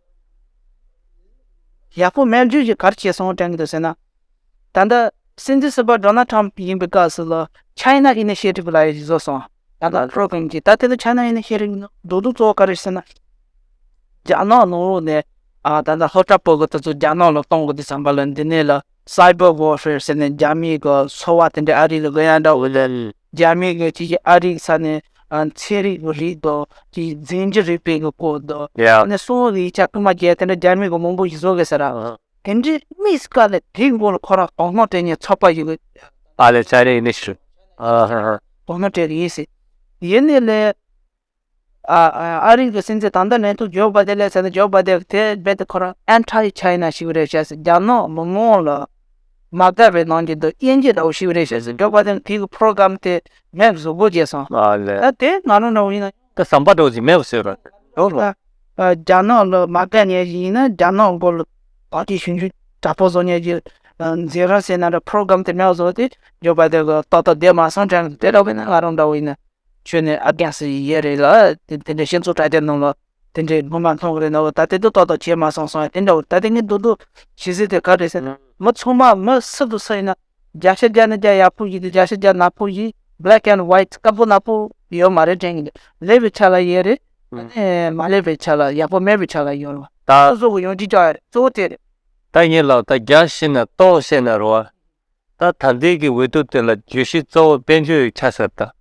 ཡག་པོ་མེད་རྒྱུ་ཞིག་ག་རེ་བྱས་སོང་དྲན་གི་འདུག་ཟེར་ན། ད་ལྟ་སྲིད་འཛིན་ཟུར་པ་ཌོ་ནལ་ཊམ་ཡིན་པའི་སྐབས་སུ་ལ་ཆའི་ན་ཨི་ནི་ཤེ་ཊིབ་ལབ་ཡ་ཞིག་བཟོས་སོང་། ད་ལྟ་པོ་རོ་གྷ་རམ་ཅིག་ད་དེ་ལ་ཆའི་ན་ཨི་ནི་ཤེ་ཊིབ་ཡིན་ན་འདུག་འདུག་གཙོ་བོ་ག་རེ་ཟེར་ན། རྒྱ་ནག་ནང་ལོགས་ནས་ ཨ་ད་ལྟ་ཧོ་ཊ་པོ་གི་དེ་ཚོ་རྒྱ་ནག་ལ་གཏོང་དགོས་དུས་ཙམ་པ་ལ། འདི་ནས་ལ་cyber warfare ཟེར་ནས་རྒྱ་མི་གི་འཚོ་བ་དེ་འདྲ་ཨ་རི་ལ་དགོས་ཡ་འདྲ་བོ་ལ། རྒྱ་མི་གི་ཅིག་ཅིག་ཨ་རི་ས་ནས་ཨ་ཚན་རིག་གི་རིགས་དང་ཅིག་རྫས་འགྱུར་རིག་པའི་གི་སྐོར་དང་། ཡ། ཨ་ནི་གསོ་བའི་ཡིག་ཆ་རྐུན་མ་རྒྱག་དེ་འདྲ་རྒྱ་མི་གི་མང་པོ་ཞིག་བཟོ་གི་ཟེར་ར། དེ་འདྲའི་མིས་ཀ་ལ་དེའི་མགོ་ལ་ཁོ་རང་དོ་སྣང་སྤྲད་མཁན་ཚོགས་པ་ཞིག་གི། ཨ་ལེ་ཆ་རེ་ཡིན་ནི་ཞུ། ཨ་ཧ་ཧ། དོ་སྣང་སྤྲད་གི་ཡིན་ཟེར། ཡིན་ནི་ལས། ཨ་ཨ་ཨ་རི་གི་སྲིད་འཛིན་ད་ལྟ་ལས་ཐོག་ཇོ་བྷའི་ཌེན་ལས་ཟེར་ན། ཇོ་བྷའི་ཌེན་དེ་རྦད་དེ་ཁོ་རང་anti China ཞིག་རེད་ཤག་ཟེར། རྒྱ་ནག་མི་མང་ལ་དམག་སྒར་རེ་གནང་གི་འདུག། དབྱེ་འབྱེད་འདྲ་བོ་ཞིག་རེད་ཤག་ཟེར། ཇོ་བྷའི་ཌེན་དེ་གི་པོ་རོ་གྷ་རམ་དེ་མེད་བཟོ་དགོས་བྱས་སོང་། ཨ་ལེ། ད་དེ་ང་རང་འདྲ་བོ་ཡིན་ན། ད་ཟམ་པ་འདྲ་བོ་ཞིག་མེད་པ་བཟོས་ར། ཨ་ཨ་རྒྱ་ནག་ལ་དམག་སྒར་ཉར་ཞིག་ཡིན་ན། རྒྱ་ནག་མགོ་ལ་བར་ཆད་གཞོན་གཞོན་དྲག་པོ་བཟོ་ཉར་གྱི་མཛད་རིམ་ཟེར་ན་འདྲ། པོ་རོ་གྷ་རམ་དེ་མེད་བཟོ་དེ་ཇོ་བྷའི་ཌེན་གི་ཏག་ཏག་བསྡད་མ་སོང་དྲན། དེ་འདྲ་བོ་ཡིན་ན་ང་རང་འདྲ་བོ་ཡིན་ན། ཁྱོད་ནས་ཨ་རྒན་སུ་ཡི་ཡས་རེད་ལ། དེ་དེ་འདྲའི་སྤྱི་ཚོགས་དྲ་རྒྱ་ནང་ལ་དེ་འདྲའི་ངོ་མ་མཐོང་གི་རེད་ནོ། ད་དེ་དུས་ཏག་ཏག་བྱས་མ་སོང་སོང་ཡ་དེ་འདྲ་བོ། ད་དེ་ངས་མདོར་བསྡུས་ཞུ་ཟེར་དེ་ག་རེད་ཟེར་ན། མི་ཚང་མ་མི་སུ་དང་སུ་ཡིན་ན་བརྒྱ་ཆ་བརྒྱ་ནི་བརྒྱ་ཡག་པོ་ཞིག་དང་བརྒྱ་ཆ་བརྒྱ་ནག་པོ་ཞིག་black and white དཀར་པོ་ནག་པོ་ཡོད་མ་རེད་དྲན་གི་འདུག། ལེགས་པའི་ཆ་ལ་ཡོད་རེད། ཨ་ནི་མ་ལེགས་པའི་ཆ་ལ་ཡག་པོ་མེད་པའི་ཆ་ལ་ཡོད་རེད་བ། ད་སོ་སོ་གི་ཡོང་རྒྱུ་ཅག་ཡོད་རེད། གཙོ་བོ་དེ་རེད། ད་ངས་ལབ་ད་རྒྱ་བཤད་ན་སྟོང་བཤད་ན་རེད་བ། ད་ད་ལྟའི་གི་འོས་བསྡུ་དེ་ལ་བརྗོད་གཞི་གཙོ་བོ་དཔལ་འབྱོར་ཆགས་ས་རེད་ད།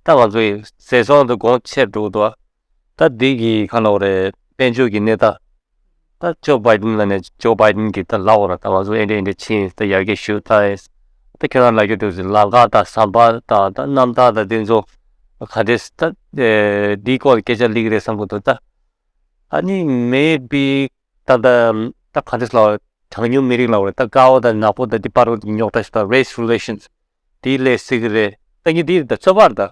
ད་ང་ཚོ་ཡི་ཟས་ཟོང་དུ་གོང་ཆེར་འགྲོ་གི་འདུག་ཨ། ད་འདི་གི་ག་ལབ་དགོས་རེད། དཔལ་འབྱོར་གྱི་གནས་སྟངས། ད་ཇོ་བྷའི་ཌེན་ལ་ནས་ཇོ་བྷའི་ཌེན་གྱི་ད་ལབ་དགོས་རེད། ད་ང་ཚོ་ཨེ་འདྲ་ཨེ་འདྲ་ཕྱིན་ད་ཡར་རྒྱས་ཞུ་ད། ད་ཁྱེད་རང་ལབ་རྒྱུ་འདུག་ཟེར། ལམ་ཁ་དང་ཟམ་པ་དང་ད་གནམ་ཐང་དང་དེ་ཚོ་ག་འདྲས་ད་འདིའི་སྐོར་ལ་སྐད་ཆ་སླེབས་ཀྱི་རེད་བསམ་གྱི་འདུག་ད། ཨ་ནི་མེ་བི་ད་ད་ད་ག་འདྲས་ལབ་དགོས་རེད། གྲངས་ཉུང་མི་རིགས་ལབ་དགོས་རེད། ད་དཀར་པོ་དང་ནག་པོ་དང་དེ་བར་དུ་རྙོག་དྲ་ཞིག་ད་race relations དེའི་ལས་སྲིད་ཀྱི་རེད། ད་ངས་དེའི་ད་ཚོད་དཔག་རེད་ད།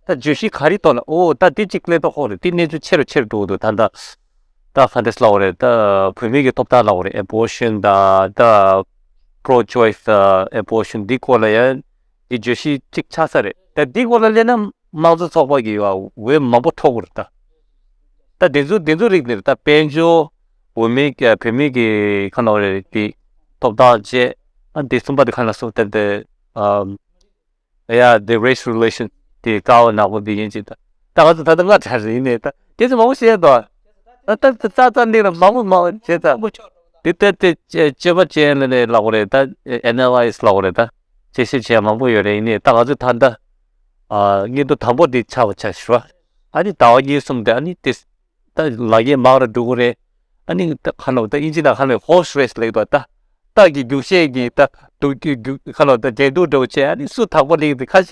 ད་བརྗོད་གཞི་ག་རེ་ཐོག་ལ་ཨོ་ད་དེ་གཅིག་ལས་ཐོག་ཧོ་རེད། དེ་གནས་ཚུལ་ཆེ་རུ་ཆེ་རུ་འགྲོ་གི་འདུག་ད་ད། ད་ག་འདྲས་ལབ་དགོས་རེད། ད་བུད་མེད་ཀྱི་ཐོབ་ཐང་ལབ་དགོས་རེད། abortion ད་ད་pro choice ད་abortion འདི་སྐོར་ལ་ཡང་འདི་བརྗོད་གཞི་གཅིག་ཆགས་ས་རེད། ད་འདི་སྐོར་ལ་སླེབས་ན་དམངས་གཙོ་ཚོགས་པ་གི་འོས་མང་པོ་འཕྲོག་གི་རེད་ད། ད་དེ་ཚོ་དེ་ཚོ་རིགས་འདི་རེད་ད། དཔལ་འབྱོར་བུད་མེད་ཀྱི་བུད་མེད་ཀྱི་ཁ་ནང་རེད་དེ་ཐོབ་ཐང་བཅས། ཨ་འདི་གསུམ་པ་དེ་ཁ་ནང་སོང་སྟེ་དེ་ཨམ། ཡ་དེ་race relation དེ་དཀར་པོ་ནག་པོ་དེ་ཡིན་ཅིག་ད། ད་ང་ཚོ་ད་ལྟ་སྔ་དྲགས་རེད་ཡིན་ནས་ད་དེ་ཚོ་མང་པོ་བཤད་དོ། ད་ད་ད་ད་འདི་ལ་མང་པོ་མང་པོ་བྱས་ད། དེ་ལྟ་དེ་དཔྱད་པ་ཅན་ལ་ནས་ལབ་དགོས་རེད་ད། analyze ལབ་དགོས་རེད་ད། དཔྱད་ཞིབ་བྱས་མང་པོ་ཡོད་རེད། ཡིན་ནས་ད་ང་ཚོ་ད་ལྟ་ཨ་སྙིང་སྟོབས་དང་པོ་དེ་ཆགས་པ་ཆགས་ཞུ་བ། ཨ་ནི་ཟླ་བ་གཉིས་གསུམ་དེ་ཨ་ནི་དེ་ད་ལག་གཉིས་མང་ར་འགྲོ་གི་རེད། ཨ་ནི་ད་ཁ་ནོ་ད་ཨིན་ཇི་ནང་ཁ་ནོ་horse race ལབ་ཀྱི་འདུག་ད། སྟག་གི་རྒྱུག་ཤད་ཀྱི་ད་རྒྱུག་རྒྱུག་རྒྱུག་ཁ་ནོ་ད་འགྲན་བསྡུར་འདྲ་བོ་བྱས། ཨ་ནི་སུ་དང་པོ་སླེབས་ཀྱི་འདུག་ཁ་ཤས་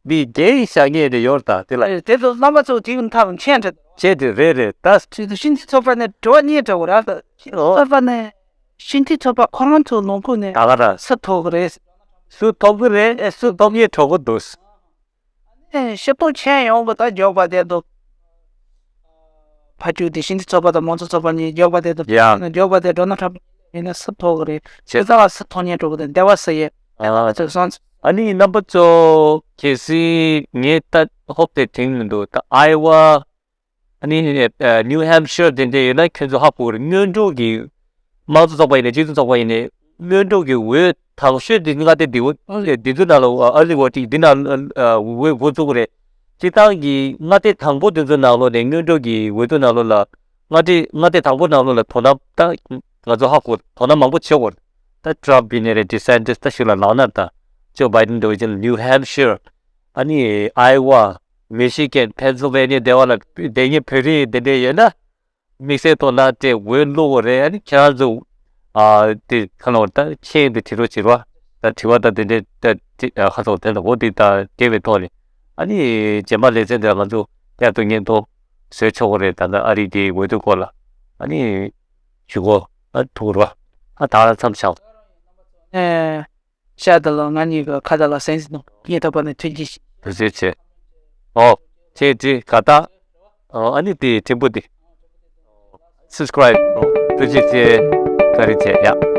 འདི་རྒྱན་བཞག་མཁན་རེ་ཡོད་རེད་ད། དེ་ལ་དེ་ཚོ་རྣམ་པ་ཚོ་དེ་གི་མཐའ་མཁྱེན་འདྲ་བྱས་དེ་རེད་རེད་ད། ཤིན་ཏུ་ཤིན་ཏུ་ཚོགས་པ་ནས་དྲི་བ་གཉིས་འདྲ་བོ་ར་ད། ཤིན་ཏུ་ཚོགས་པ་ནས་ཤིན་ཏུ་ཚོགས་པ་ཁོ་རང་ཚོ་ནང་ཁུལ་ནས་ད་ག་ར་སུ་ཐོབ་གི་རེད། སུ་ཐོབ་གི་རེད། ཨེ་སུ་ཐོབ་ཡས་གྲོགས་པོ་འདུག་ཨ་ནི་ཤེས་རྟོགས་ཆེན་ཡོང་གི་ད་ཇོ་བྷའི་ཌེན་དང་། ཕ་ཁྱུག་དེ་ཤིན་ཏུ་ཚོགས་པ་དང་མང་གཙོ་ཚོགས་པ་གཉིས་ཇོ་བྷའི་ཌེན་དང་ཡ། ཇོ་བྷའི་ཌེན་ཌོ་ནལ་ཊམ་ཡིན་ན་སུ་ཐོབ་གི་རེད། བྱས་ཙང་སུ་ཐོབ་ཉན་འགྲོ་གི་འདུག་འདེ་བ་སུ་ཡོད། ཨ་ཚོད་སོང་། ཨ་ནི་རྣམ་པ་ཚོ་གལ་སྲིད་ངས་ད་ཧོབ་སྟེ་དྲན་གྱི་འདུག་ད་ཨའི་ཝ། ཨ་ནི་ཨ་ནིའུ་ཧེམ་ཤར་དེ་འདྲ་ཡོད་ན་ཁྱོད་ཚོ་ཧ་གོ་རེད། སྔོན་འགྲོ་གི་དམངས་གཙོ་ཚོགས་པ་ཡིན་ནའི་སྤྱི་མཐུན་ཚོགས་པ་ཡིན་ནའི་སྔོན་འགྲོ་གི་འོས་དང་ཤོས་དེ་མངའ་སྡེ་འདི་འོས་འདི་ཚོ་ནང་ལ་early voting འདི་ནང་འོས་འགོ་བཙུགས་རེད། སྤྱིར་བཏང་གི་མངའ་སྡེ་དང་པོ་དེ་ཚོ་ནང་ལོགས་ནས་སྔོན་འགྲོ་གི་འོས་བསྡུ་ནང་ལོགས་ལ་མངའ་སྡེ་མངའ་སྡེ་དང་པོ་ནང་ལོགས་ལ་དོ་སྣང་ད་ང་ཚོ་ཧ་གོ་དོ་སྣང་མང་པོ་བྱེད་དགོས་རེད། ད་ཊམ་ཡིན་ནའི་རེད། ཌི་སེན་ཊིས་ད་ཞུ་ལ་ལག་ན་ད་ཇོ་བྷའི་ཌེན་འདྲ་བོ་ཅན་ནིའུ་ཧེམ་ཤར། ཨ་ནི་ཨའི་ཝ། མི་ཤི་གན། ཕེན་སིལ་ཝེ་ནི་ཡ་དེ་བ་ལ་དེ་ཉིད་བོད་རིགས་དེ་འདྲས་ཡོད་ན་དམིགས་བསལ་ཐོག་ན་དེ་འོས་བླུག་དགོས་རེད། ཨ་ནི་ཁྱེད་རང་ཚོ་ཨ་དེ་ཁ་ལོ་ད་ཁྱེད་དེ་དྲི་རོགས་བྱེད་རོགས། ད་དྲི་བ་ད་དེ་འདྲས་ད་དེ་ཁ་ཚོ་དེ་ལ་འོ་དེ་ད་དེ་བའི་ཐོག་ནས་ཨ་ནི་རྗེས་མ་ལེ་ཚན་དེ་ལ་ང་ཚོ་བསྐྱར་དུ་སྙན་ཐོ་བཟོས་ཆོག་གི་རེད། ད་ལྟ་ཨ་རི་དེའི་འོས་བསྡུ་སྐོར་ལ་ཨ་ནི་ཞུ་གོ་ཨ་ཐུག་རོགས། ཨ་ད་ལ་མཚམས་བཞག་ཨེ། ཤ་དེ་ལ་ང་གཉིས་ཀྱི་ཁ་བརྡ་ལ་གསན་གཟིགས་གནང་། ངས་ཐོབ་པ་ནས་ཐུགས་རྗེ་ཆེ། ཐུགས་རྗེ་ཆེ། ཨོ། ཁྱེད་ཀྱིས་དགའ་རྟགས། ཨོ་ཨ་ནི་དེ་ཕྲན་བུ་དེ། སབ་སི་ཀ་རའིབ། ཨོ་ཐུགས་རྗེ་ཆེ། བཀའ་དྲིན་ཆེ་ཡ།